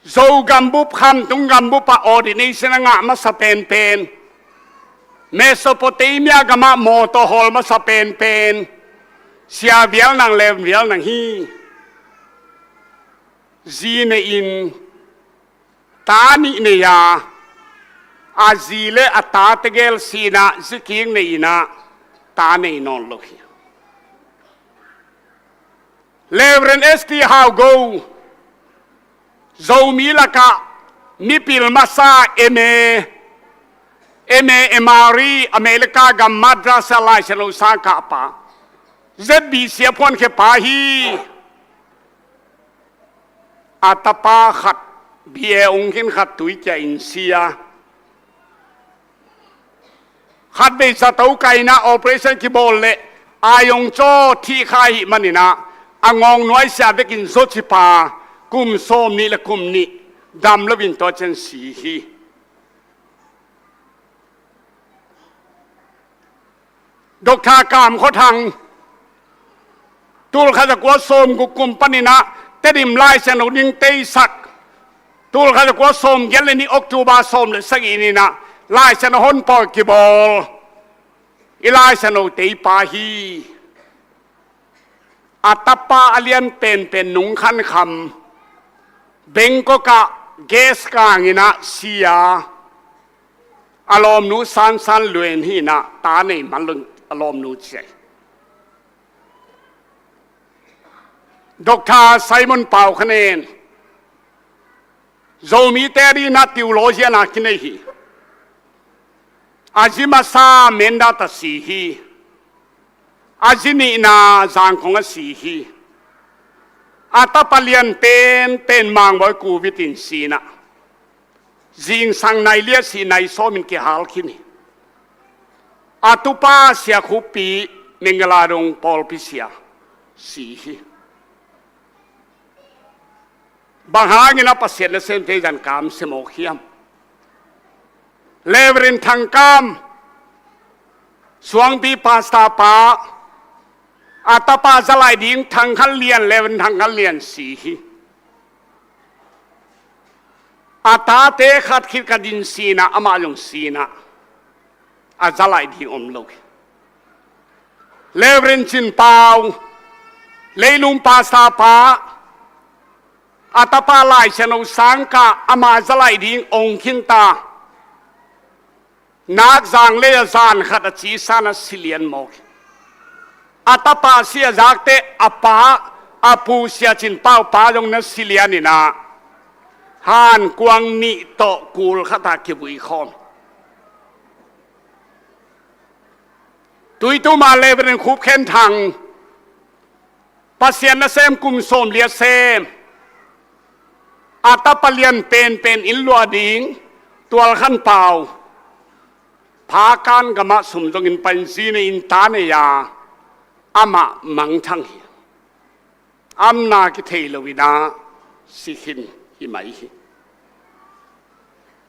Zo gambup, Khamtung gambup ah ordination a ngah masa penpen, Mesopotamia gamah mawtaw hawl masa penpen Sia Vial Nang, Lem Vial Nang hi. Zi nei-in ta nih nei a, a zi le a ta tegel si-in ah zi kik nei-in ah ta nei nawn lo hi. Reverend S T Hau Go, Zomi lakah mipil masa, M A, M A, M R E, America gam Madras ah laisiangtho sang kah pa, Z B C a phuankhia pa hi. A tapa khat B A ung khin, khat tuikia in si a, khatvei zato kaina operation kibawl leh a yong caw thih kha ahih manin ah, a ngawng nuaisia vekin zawci pa kum sawmnih le kum nih dam loin tua ciang si hi. Doctor Kam Khua Thang, tul khat za kua sawm guk kum panin ah Tedim laisiangtho ding teisak, tul khat za kua sawm giat le nih October sawm le sagih ni-in ah laisiangtho honpawl kibawl, i laisiangtho teipa hi. A tapa a lian penpen Nung Khan Kham, Bangkok ah gas kang in ah si a, a lawmnu San San Luen hi-in ah ta nei man lo, a lawmnu ci hi. Doctor Simon Pau Khan En, Zomite adingin ah theologian a kinei hi. A zi masa Mindat ah si hi. A zi nihna Zangkong ah si hi. A tapa lian penpen Mang Bawi Covid in si-in ah, zingsang nai li a si, nai sawmin kihal khin hi. A tupa Sia Khup Pi, Mangala Dong pawlpi sia, si hi. Bang hangin ah Pasian nasemte zan kamsia mawk hiam? Reverend Thang Kam, Suangpi pastor pa, a tapa zalai ding Thang Khan Lian, Reverend Thang Khan Lian si hi. A tate khat khit ka din sinah amah zong sinah a za laih ding om lo hi. Reverend Cin Pau, Leilung pastor pa, a tapa Lai Siangtho sang kah amah za laih ding ong khin ta. Nak zang lei a zan khat a ci san a si lian mawk hi. A tapa si a zakte a pa, a pu Sia Cin Pau pa zong na si lian inah hankuang nih tawh kul khat a kivui khawm. Tuituma Reverend Khup Khen Thang, Pasian nasem kum sawm li a sem, a tapa lian penpen inn luah ding Tual Khan Pau, phakan gamah sum zongin painzi nei in ta nei a, amah mangthang hi. Amna kithei lo inah si khin hi mai hi.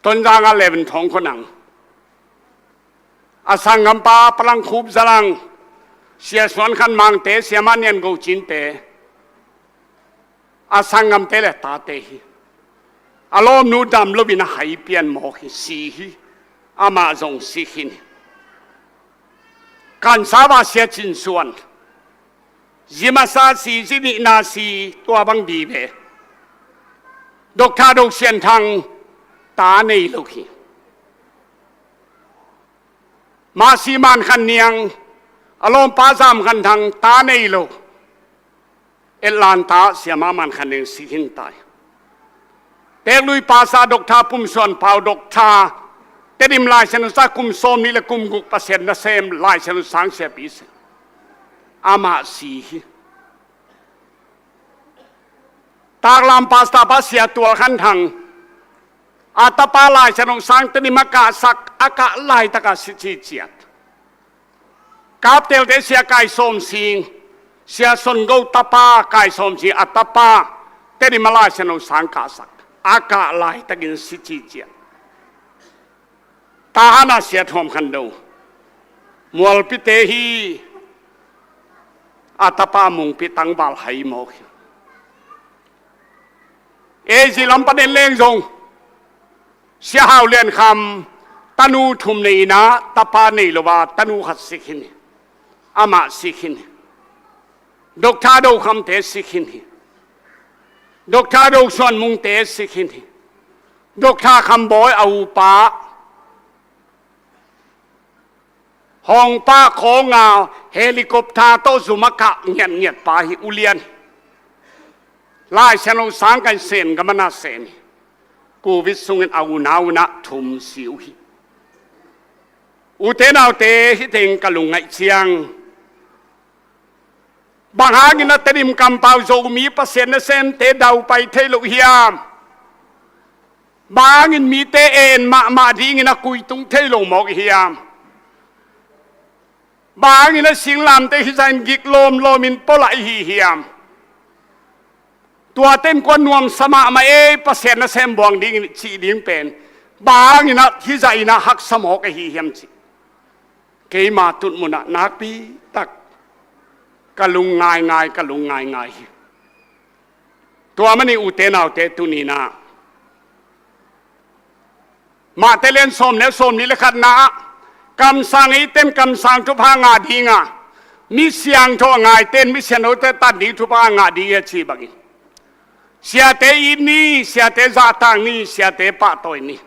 Tonzang a Reverend Thawng Khua Nang, a sanggampa Pa Lang Khup Za Lang, Sia Suan Khan Mangte, Sia Ma Nian Go Cinte, a sanggamte le tate hi. A lawmnu dam loin a hai pian mawk hi, si hi. Amah zong si khin hi. Kansava Sia Cin Suan, zi masa si, zi nihna si, tua bang vive. Doctor Do Sian Thang, ta nei lo hi. Masi Man Khan Niang, a lawmpa Zam Khan Thang, ta nei lo. Atlanta Sia Ma Man Khan Niang si khin ta hi. Teeklui pastor Doctor Pum Suan Pau, Doctor, Tedim Lai Siangtho sang kum sawm nih le kum guk Pasian nasem Lai Siangtho sang siapi si, amah si hi. Taklam pastor pa Sia Tual Khan Thang, a tapa Lai Siangtho sang Tedim a kahsak, a kah laitaka si ciciat. Kaptelte Sia Kai Sawm Sing, Sia Son Go tapa Kai Sawm Sing, a tapa Tedim a Lai Siangtho sang kahsak, a kah laitakin si ciciat. Tahan a Sia Thawm Khan Do, Mualpite hi, a tapa Mungpi tangval hai mawk hi. Ei zi lam panin leng zong Sia Hau Lian Kham, tanu thum nei inah tapa nei lo a, tanu khat si khin hi. Amah si khin hi. Doctor Do Khamte si khin hi. Doctor Do Suan Mungte si khin hi. Doctor Kham Bawi a upa, hawngpa khawnga helicopter tawh zum a kah ngiatngiat pa hi, ulian hi. Lai Siangtho sang kan sen, gam a na sen hi. Covid sungin a unau inah thum si uh hi. Ute naute, hih teng ka lungngaih ciang, bang hangin a Tedim kampau Zomi Pasian nasemte daupai thei lo hiam? Bang hangin mite en mahmah dingin a kuitung thei lo mawk hiam? Bang hangin a singlamte hizah in gik lawmlawmin pua lai hi hiam? Tuate in kua nuamsa mahmah ei, Pasian nasem buang dingin cih ding pen bang hangin a hizah inah haksa mawk ahi hiam cih keima tutmunah nakpi tak ka lung ngaingai, ka lung ngaingai hi. Tua manin ute naute, tuni inah Mate lian sawm le sawm nih le khatna ah, kamsang eite in kamsang thupha ngah ding a, mi siangtho a ngaite in mi siangthote tan ding thupha ngah ding hi a ci bangin, siate it ni, siate zahtak ni, siate pahtawi ni.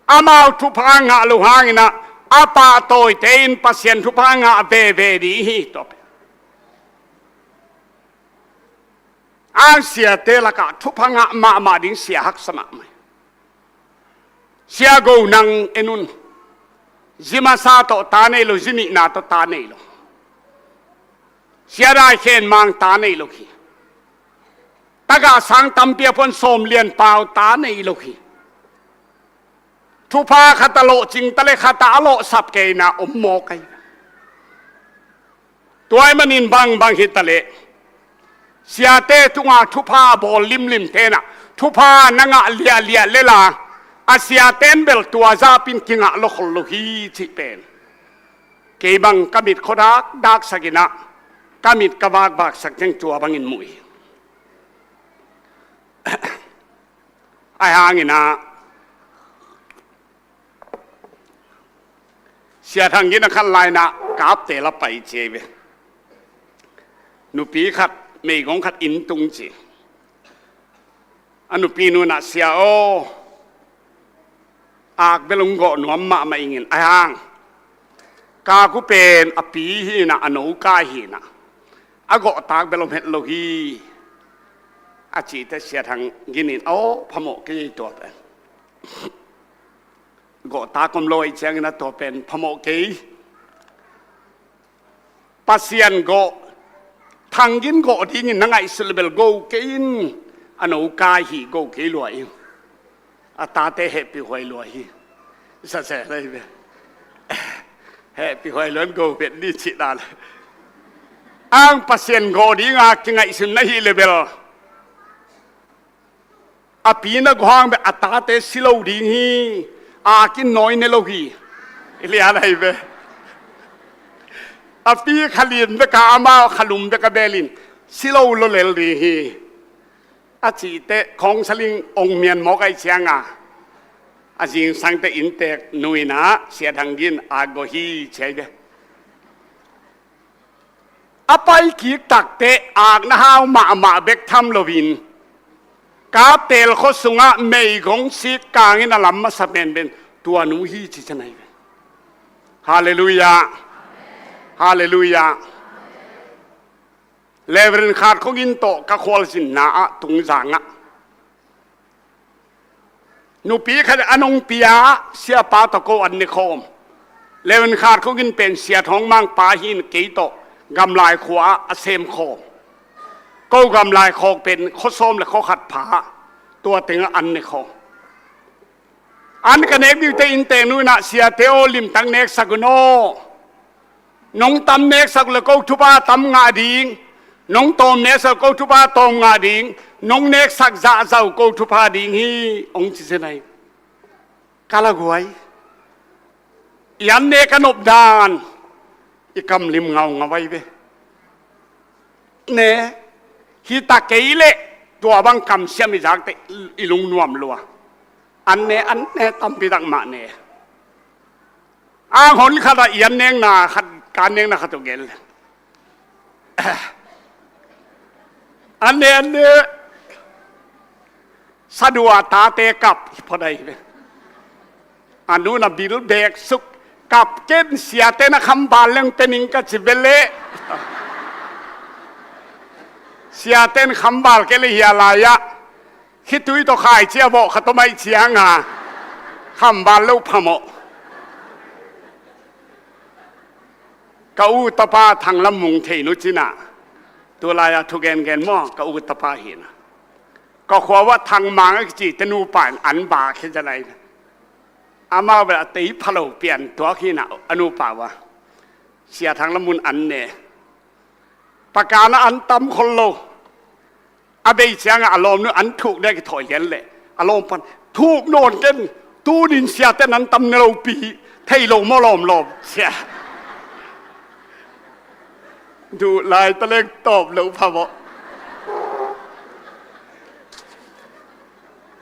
Amau thupha ngah loh hangin ah, a pahtawite in Pasian thupha ngah veve ding hi, tua pen. Ang siate lakah thupha ngah mahmah ding sia haksa mahmah hi. Sia Go Nang en un. Zi masa tawh ta nei lo, zi nihna tawh ta nei lo. Sia Dai Khen Mang ta nei lo hi. Tagah sang tampi a phuan Sawm Lian Pau ta nei lo hi. Thupha khat a lawhcing ta leh khat ah a lawhsap kei inah om mawk ahi. Tua ahih manin bangbang hi ta leh, siate tungah thupha a bawl limlimte in ah thupha na ngah liahliah lel a, a siate in bel tua zahpin kingah lawkhol lo hi cih pen kei bang ka mit khuadakdaksak in ah, ka mit ka vakvaksak ciang tua bangin muh hi. Ahi hangin ah Sia Thang Gin a khan lai-in ah kapte la pai ci hi ve. Nupi khat, meigong khat inn tung ci. A nupi nu in ah, "Sia aw, ak bel hong gawh nuam mahmah ing in, ahi hang kak uh pen a pi hi in ah, a no kai hi in ah, a gawh tak bel om het lo hi," a cih teh Sia Thang Gin in, "Aw, phamawh kei, tua pen gawh tak om lo ahih ciangin ah tua pen phamawh kei. Pasian gawh, Thang Gin gawh dingin na ngaihsut leh bel go kei in, a no kai hi, go kei lua in. A tate hehpihhuai lua hi." Sa se lai ve. Hehpihhuai lua in go vet ni cih dan. Ang Pasian gawh dinga kingaihsun na hih leh bel, a pi na gawh hang bel a tate si lo ding hi, a kin nawi ne lo hi. I lian ahi ve. A pi kha lin bek a, amau kha lum bek a bel in, si lo lo lel ding hi, a cih teh khawng saling ong mian mawk ahih ciangin ah, a zingsang teh inntek nu in ah Sia Thang Gin ak gawh hi ci hi ve. A pai kik tak teh ak na hau mahmah bek tham loin, Kaptel khua sungah meigong sik kangin a lam masa penpen tua nu hi ci ci hi ve. Halleluiah. Halleluiah. Reverend Khat Khua Gin tawh ka khualzinna ah Tungzang ah nupi khat a nong pia, siapa tawh ko an ne khawm. Reverend Khat Khua Gin pen Sia Thawng Mang pa hi in, kei tawh Gamlai khua ah a sem khawm. Ko Gamlai khawk pen khua sawm le khua khat pha, tua teng ah an ne khawm. An ka nek ding teh inntek nu in ah, "Siate aw, limtak neksak un aw. Nong tam neksak uh leh ko thupha tam ngah ding. Nong tawm neksak uh leh ko thupha tawm ngah ding. Nong neksak zahzah uh ko thupha ding hi," hong ci ci hi. Ka laguai. I an nek a nop dan, i kam lim ngaungau ahi ve. Ne, hi ta kei leh tua bang kamsiam i zak teh i lungnuam lua. An ne, an ne, tampi tak mah ne. Ang hon khat ah i an nekna khat, ka an nekna khat uh gen le. An ne, an ne. Sadua tate kap hi phot ahi ve. A nu in a bil bek suk, "Kap ken, siate na khambal leng pe ning," ka ci ve leh. Siate in khambal kei leh hia lai ah, khitui tawh khaici a vawh khat om ahih ciangin, khambal lo phamawh. Ka u tapa Thang Lam Mung Thei Nu ci-in ah, tulai-a thugengen maw, ka u tapa hi in ah, ka khua uah Thang Mang a kici te nupa in an bak hi zaw lai. Amau bel a tei pha lo pian tuak hi in ah, a nupa uah Sia Thang Lam Mun an ne. Pakan ah an tam khol lo. A bei ciangin a lawmnu an thuk dek i thawh lian leh, a lawm pan, "Thuk nawn ken, tunin siate nan tam ne lopi, thei lo maw lawmlawm," ci a. Duh lai ta leng tawp lo phamawh.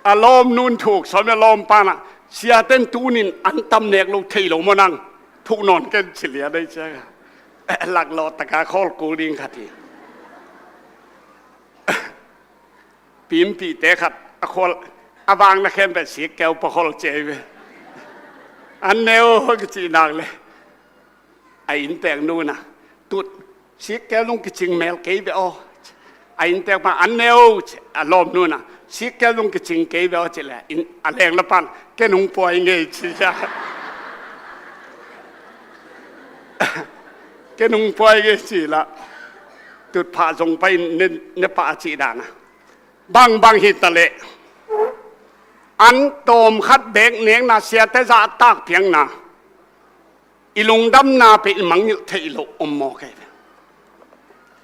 A lawmnu in thuk sawm leh a lawm pan ah, "Siate in tunin an tam nek lo, thei lo maw nang? Thuk nawn ken," ci lian ahi ciangin, laklawh takin khawl kul ding khat hi. Pimpihte khat a khual, a vang na khem pen sikkeu pawlkhat ci hi ve. "An ne aw," kici nak leh, a inntek nu in ah, "Tut, sikkeu nong kicing mel kei ve aw." A inntek pan, "An ne aw," ci, a lawmnu in ah, "Sikkeu nong kicing kei ve aw," ci leh, a leng la pan, "Ken hong pua ing ei," ci a. "Ken hong pua ing ei," ci lah. Tutphah zong pai ne, ne pah a cih dan ah. Bangbang hi ta leh, an tawm khat bek nekna, siate zahtak piakna, i lungdamna pen i mangngilh theih loh om mawk hi ve.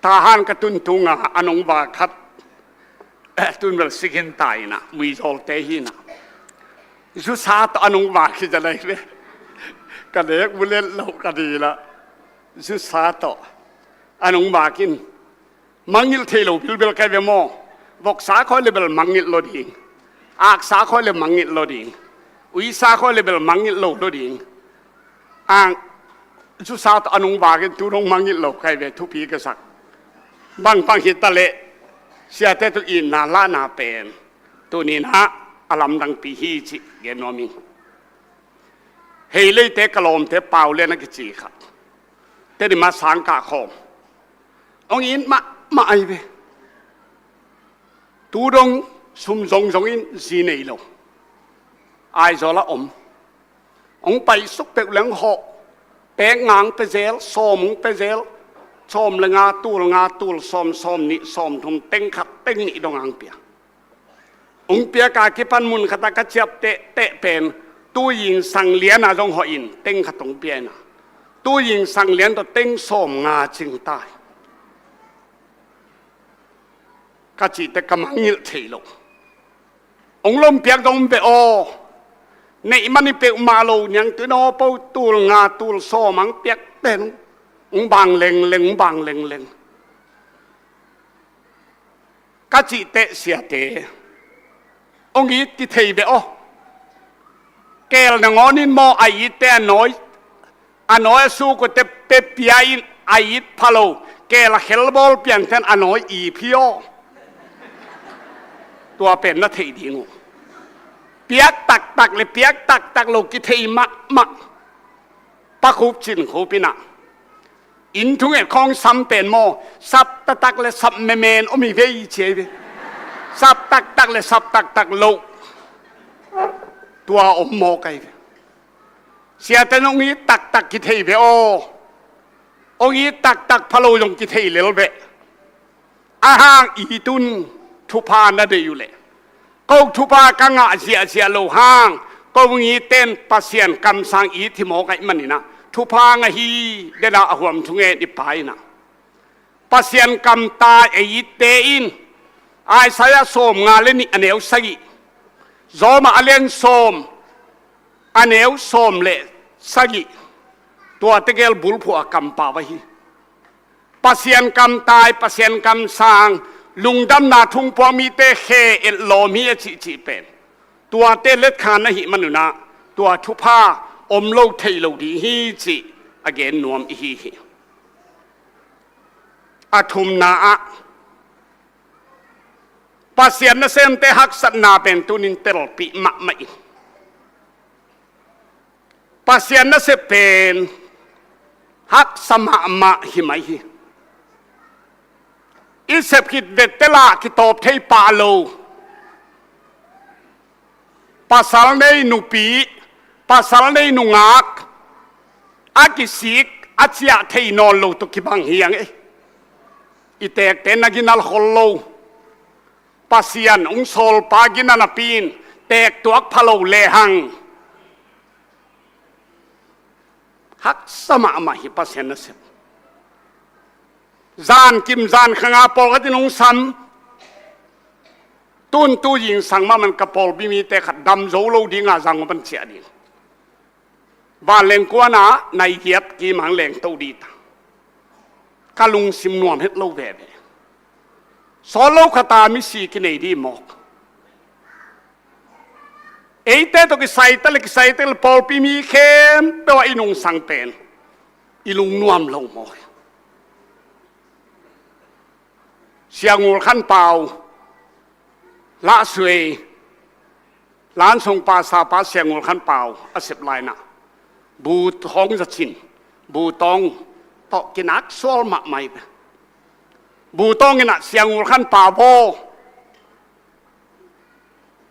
Tahan ka tun tungah an hong vak khat, tun bel sik hi ta in ah, Muizawlte hi in ah, zusa tawh an hong vak hi zaw lai ve. Ka nek mu let loh ka ding lah, zusa tawh an hong vak in, mangngilh theih lo bilbel ka hi ve maw. Voksa khawng leh bel mangngilh lo ding. Aksa khawng le mangngilh lo ding. Uisa khawng le bel mangngilh lo lo ding. Ang zusa tawh a nung vakin tu dong mangngilh lo kai ve, thupi ka sak. Bangbang hi ta leh siate tawh itna lahna pen tuni-in ah a lamdangpi hi cih gen nuam ing. Hei leite ka lawmte Pau Lian a kici khat, Tedim ah sang kah khawm, hong it mahmah ahi ve. Tu dong sum zongzong in zi nei lo. Aizawl ah om. Hong paisuk peuh leng hawh. Pek nga hong pia zel, sawm hong pia zel. Sawm le nga, tul nga, tul sawm, sawm nih, sawm thum, teng khat teng nih dong hong pia. Hong piak a kipan mun khat ah ka ciapteh teh pen, tu Ying Sang Lian ah zong hawh in teng khat hong pia in ah, tu Ying Sang Lian tawh teng sawm nga cing ta hi. Ka cih teh ka mangngilh thei lo. Hong lom piak zong ve aw. Neih man hi peuhmah lo, niangtui naw po, tul nga, tul sawm hong piak pen hong bang lengleng, hong bang lengleng. Ka cih teh siate, hong it kithei ve aw. Keel nangawn in maw, a itte a nawi, a nawi a suk uh teh pia in, a it pha lo. Keel a khelbawl piangte in a nawi ip hi aw. Tua pen na theih ding uh. Piak taktak le piak taktak lo kithei mahmah. Pa Khup Cin Khup in ah, inn thunget khawng sam pen maw, sap taktak le sap memen om hi ve, ci hi ve. Sap taktak le sap taktak lo. Tua om mawk ahi ve. Siate in hong it taktak kithei ve aw. Hong it taktak pha lo zong kithei lel ve. A hang it un, thupha na deih uh leh. Ko thupha ka ngah ziahziah lo hang, ko hong itte in Pasian kamsang it hi mawk ahih manin ah, thupha ngah hi. Dena a huam thungen i Pa in ah, Pasian kamtai a itte in, Isaiah sawm nga le nih a neu sagih, Rom ah a lian sawm a neu sawm le sagih, tuate gel bulphuh a kampau ahi. Pasian kamtai, Pasian kamsang, lungdamna thungpuak mite khe etlawm hi a cihcih pen, tuate letkhan ahih manun ah, tua thupha om lo thei lo ding hi cih a gen nuam i hi hi. A thumna ah, Pasian nasemte haksatna pen tunin telpih mahmah in. Pasian nasep pen haksa mahmah hi mai hi. I sep khit vette lah kitawp thei pah lo. Pasal nei nupi, pasal nei nungak, a kisik, a ciah thei nawn lo tawh kibang hi ang e. I tekte na gina khol lo. Pasian hong sawlpa gina napi in teektuak pha lo lehang, haksa mahmah hi Pasian nasep. Zankim zankhang a pawlkhat in hong sam. Tun tu Ying Sang mahmah in ka pawlpi mite khat dam zo lo ding a, zang uh pan ciah ding. Vanleng kuan ah nai giat kim hang lengto ding ta. Ka lungsim nuam het lo veve. Sawt lo khat a misi kinei ding mawk. Eite tawh kisai ta le, kisai ta le, pawlpi mi khempeuh ah i nungsang pen i lungnuam lo mawk. Sia Ngul Khan Pau, Lah Suei, Lansong pa sapa Sia Ngul Khan Pau a sep lai-in ah, Bu Thawng Za Cin, Bu Tawng tawh kinak sual mahmah hi. Bu Tawng in ah, Sia Ngul Khan Pau aw,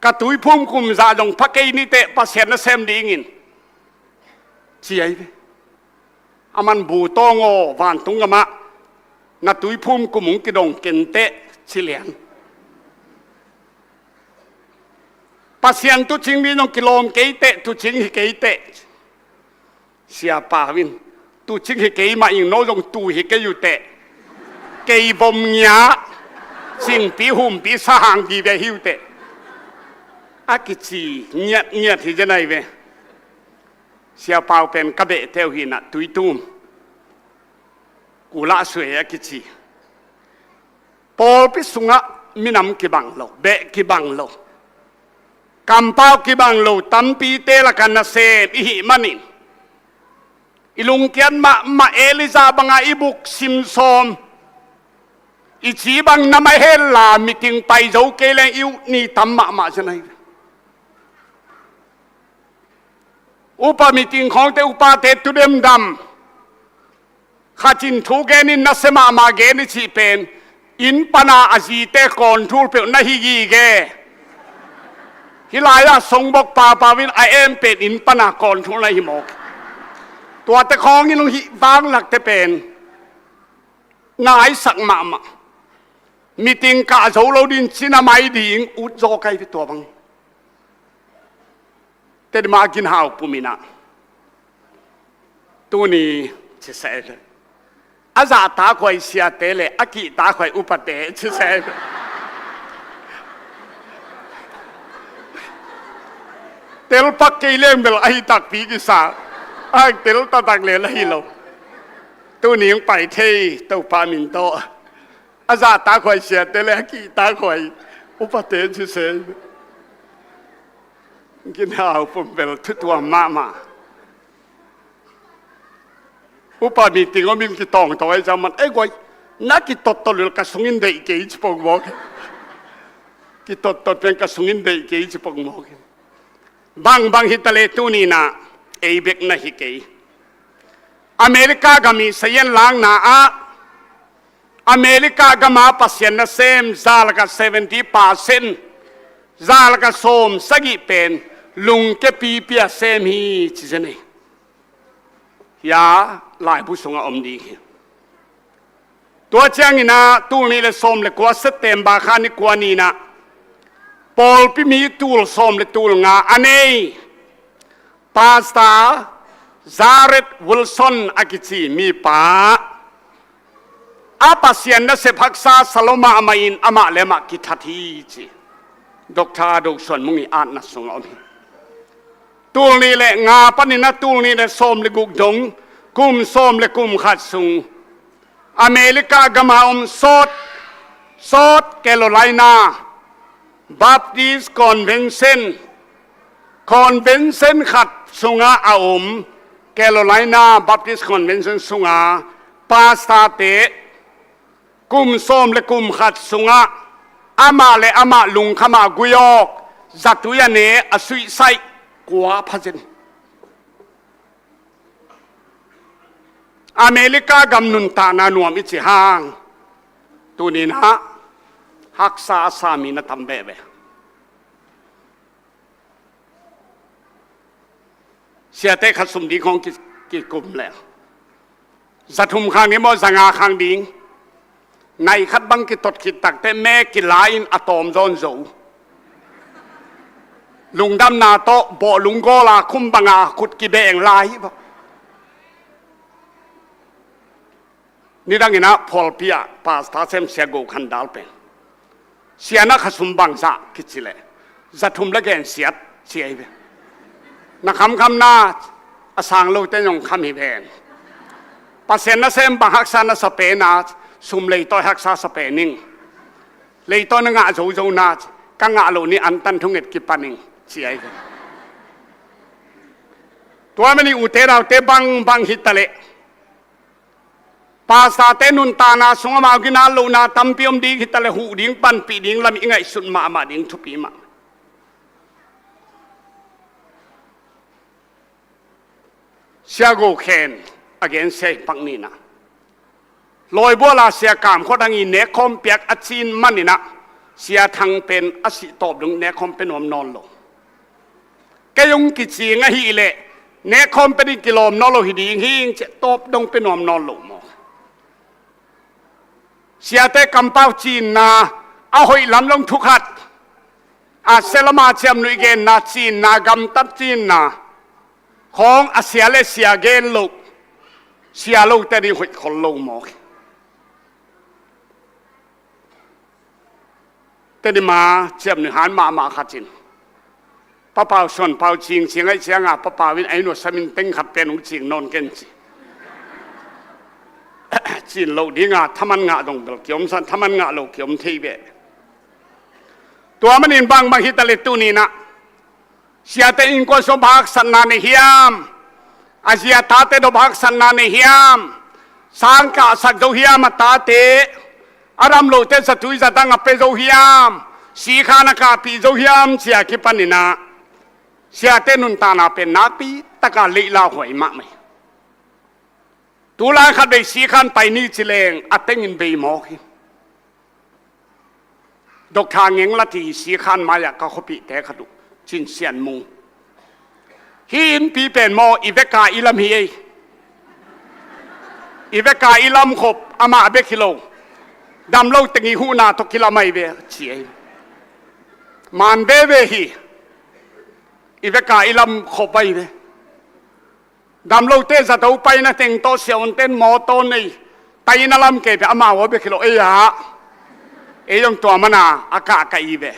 ka tuiphum kum zah zong pha kei ni teh, Pasian nasem dingin, ci hi ve. Aman, Bu Tawng aw, vantung gamah na tuiphum kum hong kidong ken teh, ci lian. Pasian tuucing ding zong kilawm kei teh, tuucing hi kei teh. Sia Pau in, tuucing hi kei mah ing, no zong tuu hi kei uh teh. Kei vom ngia, cingpi humpi sa hang vive hi uh teh, a kici ngiatngiat hi zen ahi ve. Sia Pau pen ka behte uh hi-in ah, Tuitum, Ku Lah Suei a kici. Pawlpi sungah minam kibang lo, beh kibang lo. Kampau kibang lo tampite lakah nasem i hih manin, i lungkiat mahmah Elijah banga i buk simsawm, i ci bang na mah henla, meeting pai zo kei leng i ut ni tam mahmah zen ahi. Upa meeting khawngte, upate tu demdam. Khat in thu genin nasia mahmah gen i cih pen, inn pana a zite kawnthul peuh na hi gige. Hih lai-ah songbok papau in a em pen inn pana kawnthul na hi mawk. Tuate khawngin hong hih vanglakte pen na aisak mahmah. Meeting kah zo lo ding cina mai ding ut zaw kai ve tua bang. Tedima a ginhau pum inah, tuni ci seh ve. A zahtakhuai siate le a kihtakhuai upate ci seh ve. Telpak kei leng bel ahi takpi kisa. A tel taktak le la hi lo. Tuni hong pai thei Topa min tawh. A zahtakhuai siate le a kihtakhuai upate ci seh ve. Ginhau pum bel thutuam mahmah. Upa meeting om in kitawngtawng ahi ciang man, ei guai, na kitottot lel ka sungin deih kei ci pong mawk. Kitottot pen ka sungin deih kei ci pong mawk. Bangbang hitaleh tuninah ei bek na hi kei. America gam i sayan lakna ah America gama Pasian nasem za lakah seventy percent, za lakah sawm sagih pen lungke pipi a sem hi ci zen hi. Hia laibu sungah om ding hi. Tua cianginah tul nih le sawm le kua September kha ni kua ninah pawlpi mi tul sawm le tul nga a nei Pastor Jared Wilson a kici mipa a Pasian nasep haksa sa lo mahmah in amah le amah kithat hi ci. Doctor Doh Suan Mung i atna sungah om hi. Tul nih le nga panin a tul nih le sawm le guk dong kum sawm le kum khat sung America gama om South, South Carolina Baptist Convention, convention khat sungah a om Carolina Baptist Convention sunga pastorte kum sawm le kum khat sungah amah le amah lungkhamah guiawk zatui a ne a suihsaih kua pha zen. America gam nuntakna nuam i ci hang tuninah haksa a sa mi na tam veve. Siate khat sum ding khawng ki, kikum le zathum khang ding maw, zanga khang ding, nai khat bang kitot khit takte me kila in a tawm zawn zo. Lungdamna tawh bawh lunggawl a khum banga khut kibeng lai hi bawh. Nidanginah pawlpi ah pastor sem Sia Go Khan Dal pen, sia na kha sum bangzah kici leh, zathum le gen siat ci ahi ve. Na khamkham na a sang lote zong kham hi ven. Pasian nasem bang haksa na sa pen a, sum leitawi haksa sa pen ning. Leitawi na ngah zozo na, ka ngah loh ni antan thunget kipan ning ci ahi ve. Tua manin ute naute bangbang hitaleh pastorte nuntakna sung amau ginat lohna tampi om ding hitaleh huh ding panpih ding lam i ngaihsut mahmah ding thupi mah. Sia Go Khen a gen sia i pak nina. Lawibuala sia Kam Khua Thang i nekkhawm piak a cin maninah sia Thang pen a sih tawp dong nekkhawm pe nuam nawn lo. Kei hong kicing ahileh nekkhawm pe ding kilawm nawn lo hi ding hing ciah tawp dong pe nuam nawn lo maw? Siate kampau cinna a hoih lam long thukhat a sia lama ciamnuih genna cinna gamtat cinna khawng a sia le sia gen loh sia lote ding hoih khol lo maw? Tenima ciamnuih han mahmah khat in papau suanpau cingcing aih cianga papau in a inn uh a samin teng khat pen hong cing nawn ken ci. Cin loh dinga thaman ngah dong bel kiom san, thaman ngah lo kiom thei beh. Tua manin bangbang hitaleh tuninah Siate innkuan sung bang haksatna nei hiam? A zi a tate tawh bang haksatna nei hiam? Sang kahsak zo hiam a tate? A dam lote zatui zatang a pia zo hiam? Sikhan a kahpih zo hiam? Ci-a kipanin ah siate nuntakna pen nakpi taka leilauhuai mahmah hi. Tulai khat vei sikhan pai ni ci leng a tengin bei mawk hi. Doctor Ngeng Lati sikhan mai-ah ka khuapihte khat uh, Cin Sian Mung. Hih innpi pen maw, i veka i lam hi ei. I veka i lam khop amah bek hi lo. Dam lo teng i huhna tawh kilam ahi ve ci ei. Man veve hi. I veka i lam khop ahi ve. Dam lote zato paina teng tawh siavuante'n mawtaw nei, taina lam kei pia amau a bek hi lo ei ah. Ei zong tua mana a kahkah i ve.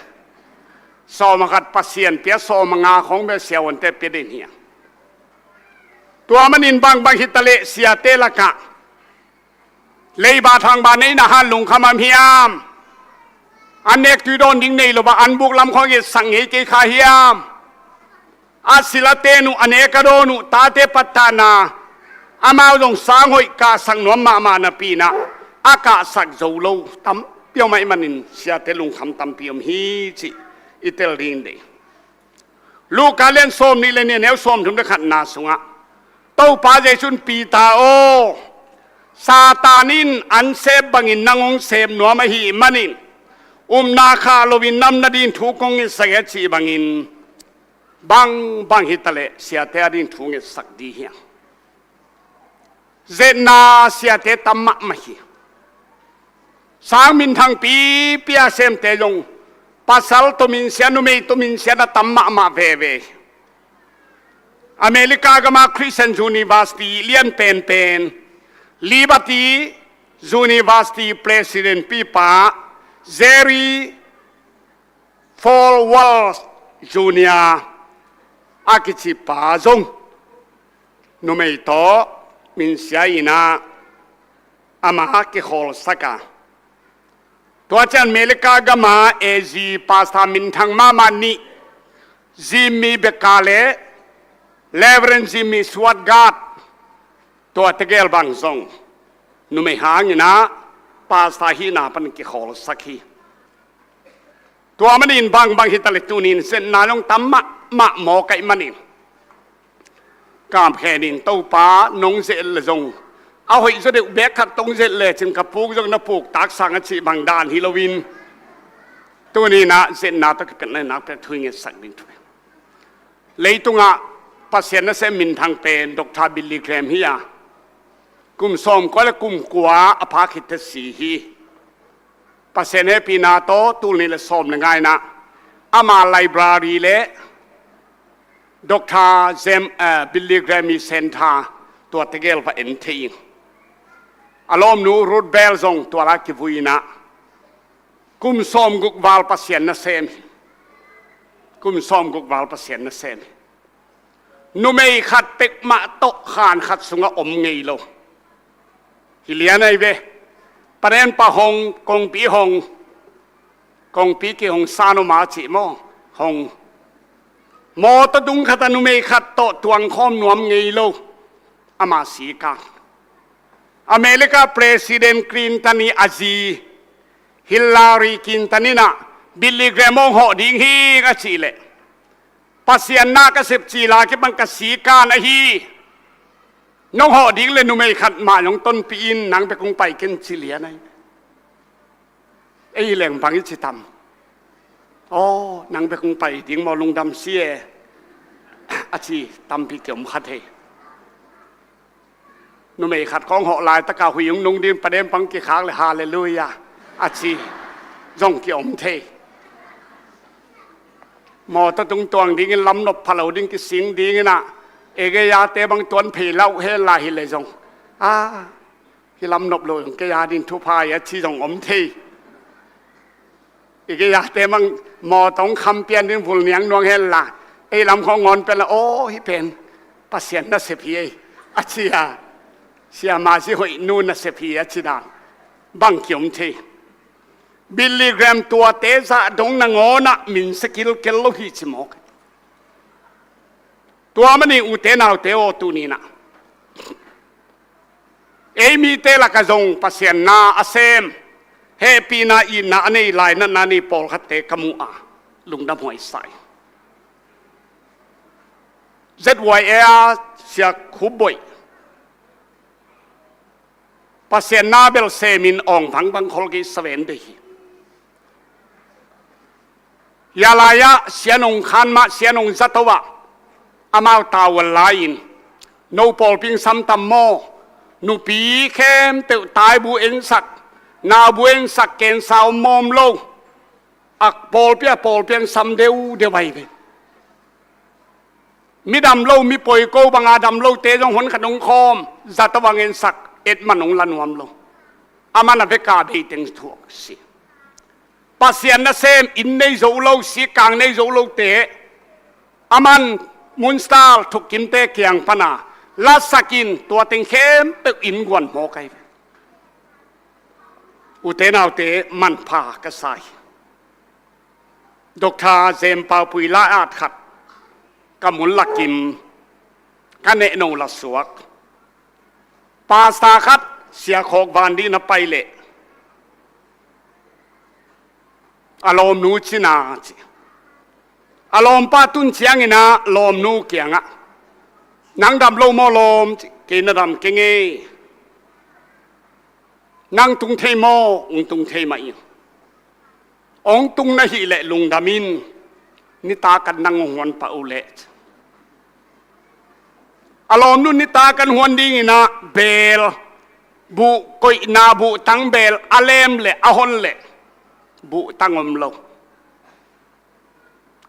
Sawm a khat Pasian pia, sawm a nga khawng bia siavuante pia den hi a. Tua manin bangbang hitaleh siate lakah leiba thangba neina han lungkham am hiam? An nek tui dawn ding nei lo a, an buk lam khawng i sak ngei kei kha hiam? A silate'n uh, a nek a dawn uh tate pattahna, amau zong sang hoih kahsak nuam mahmah napi-in ah a kahsak zo lo tampi om ahih manin siate lungkham tampi om hi cih i tel ding dei. Luka lian sawmnih le nih, a neu sawmthum le khatna sungah Topa Jesuh in, Peter aw, Satan in an sep bangin nang hong sep nuam ahih manin upna khah loin nam na ding thu kong ngetsak hi a cih bangin bangbang hitaleh siate a ding thu ngetsak ding hi hang. Zetna siate tam mahmah hi. Sang minthang pipi a semte zong pasal tawh minsia, numei tawh minsia na tam mahmah veve hi. America gama Christian University lian penpen, Liberty University President pipa Jerry Falwell Junior a kicipa zong numei tawh minsia in ah amah kikhawlsak a. Tua ciang America gama A Z pastor minthang mahmah nih, Jimmy Bakker le Reverend Jimmy Swaggart, tua tegel bang zong numei hangin ah pastor hihna pan kikhawlsak hi. Tua manin bangbang hitaleh tuni-in zetna zong tam mahmah mawk ahih manin, kamkhen in Topa nong zet leh zong a hoih zaw deuh bek khat tong zet lecin ka puk zong na puk taksang a cih bang dan hi loin, tuni-in ah zetna tawh kipatna in nakpi-a thu i ngetsak ding thu hi. Leitungah Pasian nasem minthang pen Doctor Billy Graham hi a, kum sawmkua le kum kua a pha khit teh si hi. Pasian hehpihna tawh tul nih le sawm le nga-in ah ama library le Doctor James, eh, Billy Graham i center tua tegel va en thei ing. A lawmnu Ruth Bell zong tua lai kivui-in ah kum sawmguk val Pasian nasem hi. Kum sawmguk val Pasian nasem hi. Numei khat pek mah tawh khan khat sungah om ngei lo. Hi lian ahi ve. Paden pa hong, kongpi hong, kongpi kihong san om a cih maw, hong. Mawtaw dung khat ah numei khat tawh tuangkhawm nuam ngei lo. Ama sika. America President Clinton i a zi Hillary Clinton in ah Billy Graham hong hawh ding hi a cih leh, Pasian na ka sep cil a kipan ka sikan ahi. Nong hawh ding leh numei khat mah nong tonpih in, nang bek hong pai ken ci lian ahi. Ei leng bang i ci tam? Aw, nang bek hong pai ding maw, lungdam si e, a ci tampi kiom kha thei. Numei khat khawng hawh laitakah hui hong nung ding, paden pang kikhak le halleluiah a ci zong kiom thei. Mawtaw tung tuang dingin lamnop pha lo ding kising dingin ah, ei gei-ate bang tuan phei lo hen la hi le zong, a, hi lamnop lo zong kei a ding thupha hi a ci zong om thei. I gei-ate mang mawtaw kham pian ding vul niang nuang hen la, ei lam khawng ngawn pen la, aw, hih pen Pasian nasep hi ei, a ci a, siamah zi hoih nu nasep hi a ci dan bang kiom thei. Billy Graham tuate zah dong nangawn ah minsia kilkel lo hi ci mawk. Tua manin ute naute aw, tuni-in ah ei mite lakah zong Pasian na a sem, hehpihna itna a nei, lainatna nei pawlkhatte ka mu a, lungdam huai sa ing. Z Y A a Sia Khup Boih, Pasian na bel semin awng vangvang khol kei, saven dei hi. Hia lai-ah Sia Nong Khan Mah, Sia Nong Za To ah amau tavuan lai-in, no pawlpi in sam tam maw, nupi khempeuh taibu ensak, naubu ensak, kensa om maw om lo, a pawlpi a pawlpi in sam deuhdeuh ahi ve. Mi dam lo, mi poi ko banga dam lote zong hon khat hong khawm, Za To bang ensak, et man hong la nuam lo. Aman a veka bei teng thuak si. Pasian nasem inn nei zo lo, sikkang nei zo lote aman Moon Star thukkimte kiang pana lasakin, tua teng khempeuh innkuan mawk ahi ve. Ute naute, manpha ka sa hi. Doctor Zem Pau Pui la-at khat ka mun lakim, ka nehno la suak. Pastor khat, Sia Khawk Van Dih na pai leh, a lawmnu cina ci. A lawmpa tun ciangin ah lawmnu kiangah, "Nang dam lo maw lawm?" ci. "Kei na dam keng e." "Nang tung thei maw?" "Hong tung thei mah ing." "Hong tung na hih leh lungdam in, nitak an nang hong huan pah uh leh." A lawmnu nitak an huan dingin ah beel buh, koihna buhtang beel a lem leh a hon leh buhtang om lo.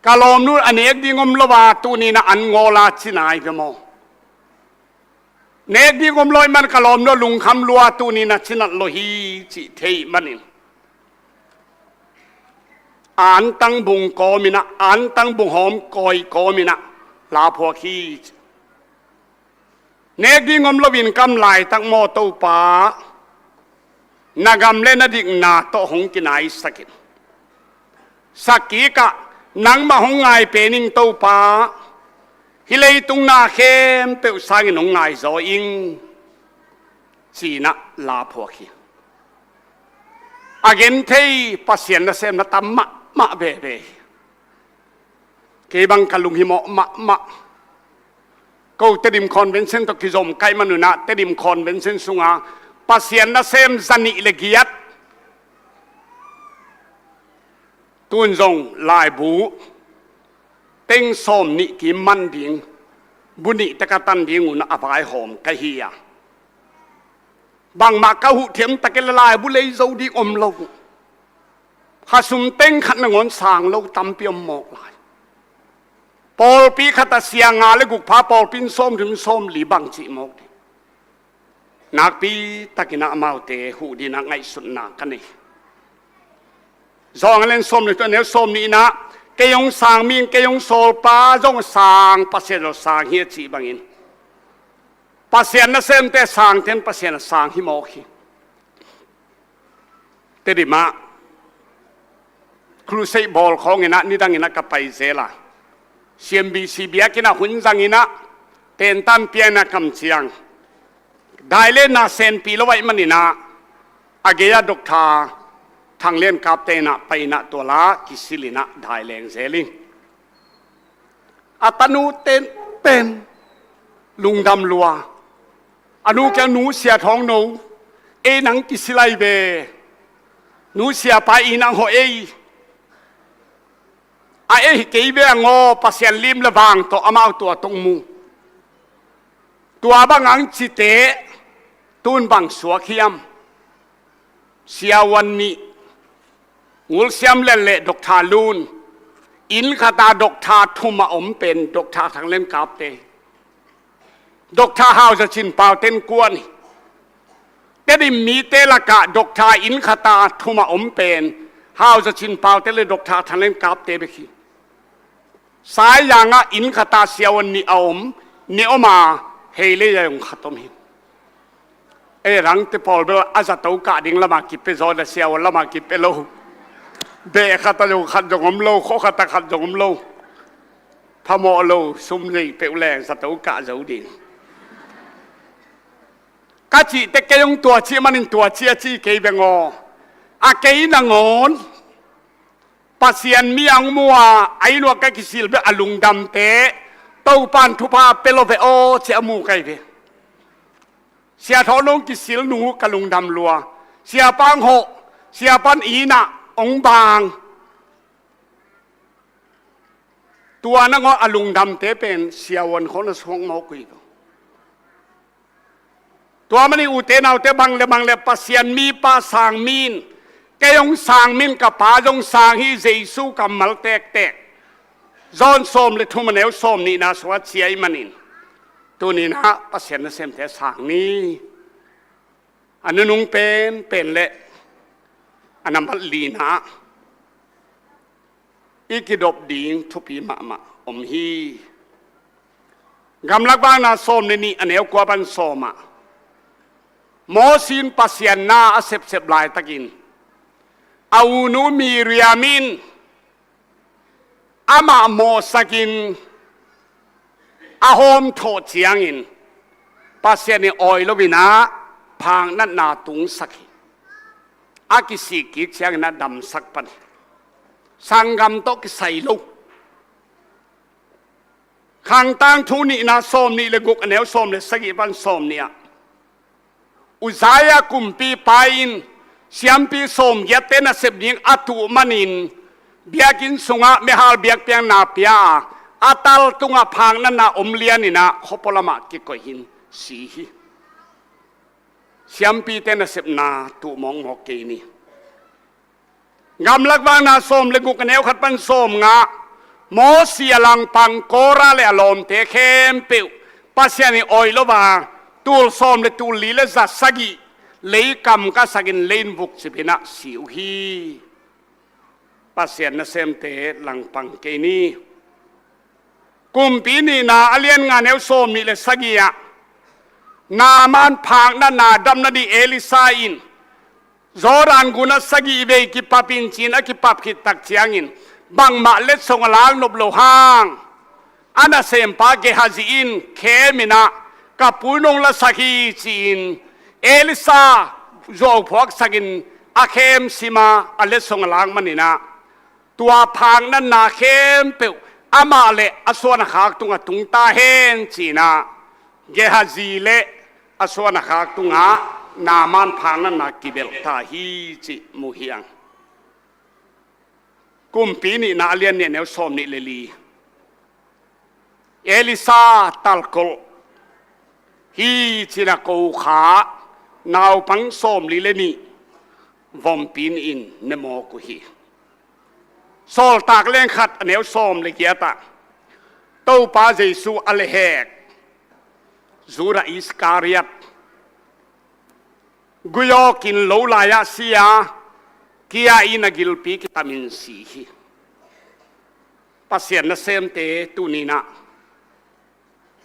"Ka lawmnu a nek ding om lo a, tuni-in ah an ngawl a cina hi ve maw? Nek ding om lo ahih man ka lawmnu a lungkham lua, tuni-in ah cinat lo hi," cih thei manin, antang bung kawmin ah, antang bung hawm kawi kawmin ah la phuak hi. "Nek ding om loin ka om laitak maw, Topa, na gam le na dikna tawh hong kinaisak in. Sak kikah nangmah hong ngai pen ing, Topa. Hih leitung na khempeuh sangin hong ngai zaw ing," ci-in ah la phuak hi. A genthei Pasian nasem na tam mahmah veve hi. Kei bang ka lunghimawh mahmah. Ko Tedim Convention tawh kizom ka hih manun ah, Tedim Convention sunga Pasian nasem za nih le giat, tun zong laibu teng sawm nih kim man ding, bu nih teng ka tan ding un a vaihawm ka hi a, bangmah ka huh thiam tak leh laibu lei zo ding om lo. Khasum teng khat nangawn sang lo tampi om mawk lai. Pawlpi khat ah sia nga le guk pha, pawlpi in sawmthum sawmli bang cih mawk ding. Nakpi takin ah amaute huh dingin ah ngaihsutna ka nei. Johan a lian sawm le tua, neu sawm nih-in ah, "Kei hong sang mi in kei hong sawlpa zong a sang, Pasian zong a sang hi," a cih bangin, Pasian nasemte sangte in Pasian a sang hi mawk hi. Tedim ah crusade bawl khawngin ah nidangin ah ka pai zel a, C M B C biakinn ah hun zangin ah tentan pia-in ah kam ciang, dailenna senpih lo ahih manin ah, a gei-ah Doctor Thang Lian Kapte in ah pai-in ah tua la kisil-in ah daileng zel ing. A tanu ten pen lungdam lua. A nu kiang, "Nu Sia Thawng No, ei nang kisil lai ve. Nu Siapa i nang hawh ei. A ei hi kei ve ang aw, Pasian lim le vang tawh amau tua tawh mu. Tua bang ang cite, tun bang suak hiam?" Siavuan nih, Ngul Siam Lian le Doctor Lun, inn khat ah Doctor thum a om pen Doctor Thang Lian Kapte, Doctor Hau Za Cin Paute in kuan hi. Tedim mite lakah Doctor inn khat ah thum a om pen Hau Za Cin Paute le Doctor Thang Lian Kapte bek hi. Saizang ah inn khat ah siavuan nih a om, nih om a, hei le zai hong khat om hi. Ei rangte pawl bel a zato kah ding lamah kipia zaw, a siavuan lamah kipia lo. Beh khat ah zong khat zong om lo, khua khat ah khat zong om lo. Phamawh lo sum nei peuh leng zato kah zo ding. Ka cihte kei hong tua cih manin tua ci a ci kei beng aw. A kei nangawn Pasian mi a hong mu a, a inn uah ka kisil bek a lungdamte Topa'n thupha pia lo ve aw ci a mu kei ve. Sia Thawn hong kisil nung uh ka lungdam lua. Sia Pang hawh, Sia Pan inn ah hong bang. Tua nangawn a lungdamte pen siavuan khawng a suak mawk uh hi. Tua manin ute naute, bang le bang le Pasian mipa sang mi in, kei hong sang mi in, ka Pa zong sang hi, Jesu kammal tektek. John sawm le thum a neu sawm nihna sungah ciah ahih manin, tuni-in ah Pasian nasemte sang ni. A nunung penpen le a nambat lina i kidop ding thupi mahmah om hi. Gamlak Vakna sawm le nih a neu kua pan sawm ah, Mosi in Pasian na a sepsep laitakin a unu Miriam in amah mawhsakin a hawmthawh ciangin Pasian in awi loin ah phaknatna tungsak hi. A kisik kik ciangin a damsak pan hi. Sanggam tawh kisai lo. Khang Tangthu nihna sawm nih le guk a neu sawm le sagih pan sawm nih ah, Uzziah kumpipa in siampi sawmgiatte nasep ding a tuh manin biakinn sungah meihal biakpiakna pia a, a tal tungah phaknatna om lianin ah khuapua lamah kikoih in si hi. Siampite nasepna tuh mawkmawk kei ni. Gamlak Vakna sawm le guk a neu khat pan sawm nga, Mosi a langpang Kora le a lawmte khempeuh Pasian in awi lo a, tul sawm le tul li le za sagih lei kam kasakin lei in vukcip in ah si uh hi. Pasian nasemte langpang kei ni. Kumpi nihna a lian nga neu sawm nih le sagih ah, Naaman phaknatna damna ding Elisha in Jordan gun ah sagih vei kipap in ci-in a kipap khit tak ciangin, bangmah letsong a lak nop lo hang, a nasempa Gehazi in khem in ah, ka pu in hong lasak hi ci-in Elisha zuauphuaksakin a khem sim a, a letsong a lak manin ah tua phaknatna khempeuh amah le a suan a khak tungah tung ta hen ci-in ah Gehazi le a suan a khak tungah Naaman phaknatna kibelh ta hi cih mu hi hang. Kumpi nihna a lian nih a neu sawm nih le li. Elisha talkolh hi ci-in a ko kha naupang sawm li le nih vompi in ne mawk uh hi. Sawltak lian khat a neu sawm le giat ah Topa Jesu a lehhek Judah Iskariot, guiawkin lo lai-ah si a, kia in a gilpi kitamin si hi. Pasian nasemte tuni-in ah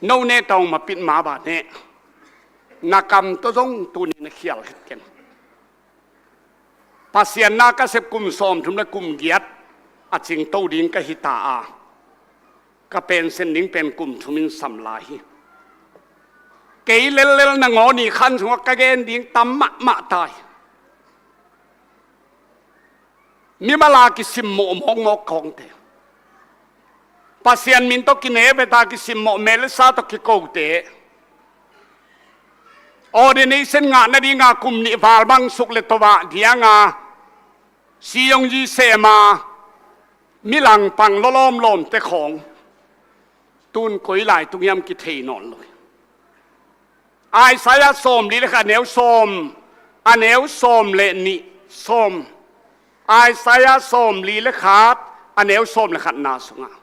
no ne tawng mapit ma ba ne, na kam tawh zong tuni-in ah khial khat ken. Pasian na ka sep kum sawmthum le kum giat a cingto ding ka hi ta a, ka pension ding pen kum thum in sam lai hi. Kei lellel nangawn i khan sungah ka gen ding tam mahmah ta hi. Mimal a kisimmawh mawkmawk kawngte, Pasian min tawh kine veta kisimmawh, Melissa tawh kikote, ordination ngah nadinga kum nih val bang suk le tovah dianga siyongyi sema, mi langpang lawlawm lawmte khawng tun koi lai tung hiam kithei nawn lo hi. Isaiah sawm li le khat a neu sawm, a neu sawm le nih, sawm. Isaiah sawm li le khat a neu sawm le khatna sungah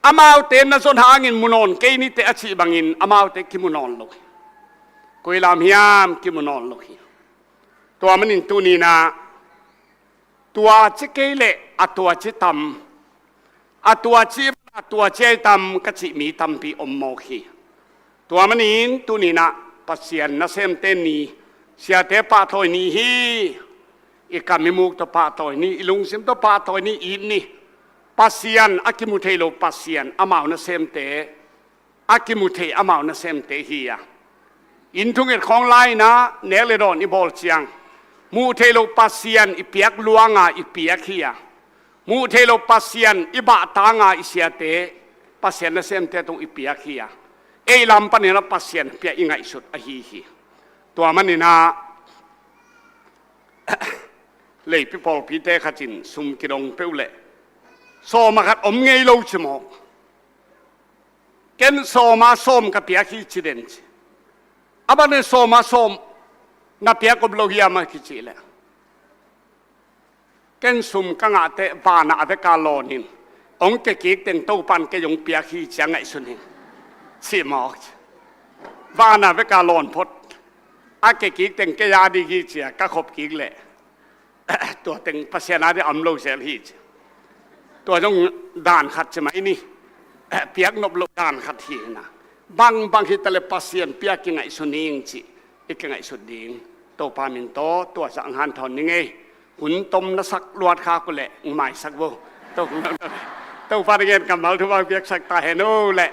amaute na zon hangin mu nawn kei nite a cih bangin amaute kimu nawn lo hi. Koi lam hiam kimu nawn lo hi. Tua manin tuni-in ah tua ci kei leh a tua ci tam, a tua ci, a tua ci ai tam ka cih mi tampi om mawk hi. Tua manin tuni-in ah Pasian nasemte ni, siate pahtawi ni hi. I kam i muk tawh pahtawi ni, i lungsim tawh pahtawi ni, it ni. Pasian, a kimu thei lo Pasian, amau nasemte, a kimu thei amau nasemte hi a. Inn thunget khawng lai-in ah nek le dawn i bawl ciang, muh thei lo Pasian i piak luanga i piak hi a. Muh thei lo Pasian i bahtanga i siate, Pasian nasemte tung i piak hi a. Ei lam panin ah Pasian pia i ngaihsut ahi hi. Tua manin ah leipi pawlpite khat in sum kidong peuh leh sawm a khat om ngei lo ci mawk. Ken sawm a sawm ka piak hi ci den ci. A bang in sawm a sawm na piak om lo hiam a kici leh, ken sum ka ngah teh vana a veka lawn in hong kekik teng Topan kei hong piak hi ci a ngaihsun hi ci mawk. Vana veka lawn phot a kekik teng kei a ding hi ci a ka khop kik leh tua teng Pasian a ding a om lo zel hi ci. Tua zong dan khat ci mai ni. Piak nop lo dan khat hi na. Bangbang hi ta leh Pasian pia kingaihsun ing ci i kingaihsut ding. Topa min tawh tua zah hong hanthawn ning ei. Hun tom na sak luat khak uh leh hong maisak vo. To, Topa na gen kammal thu bang piaksak ta hen uh leh.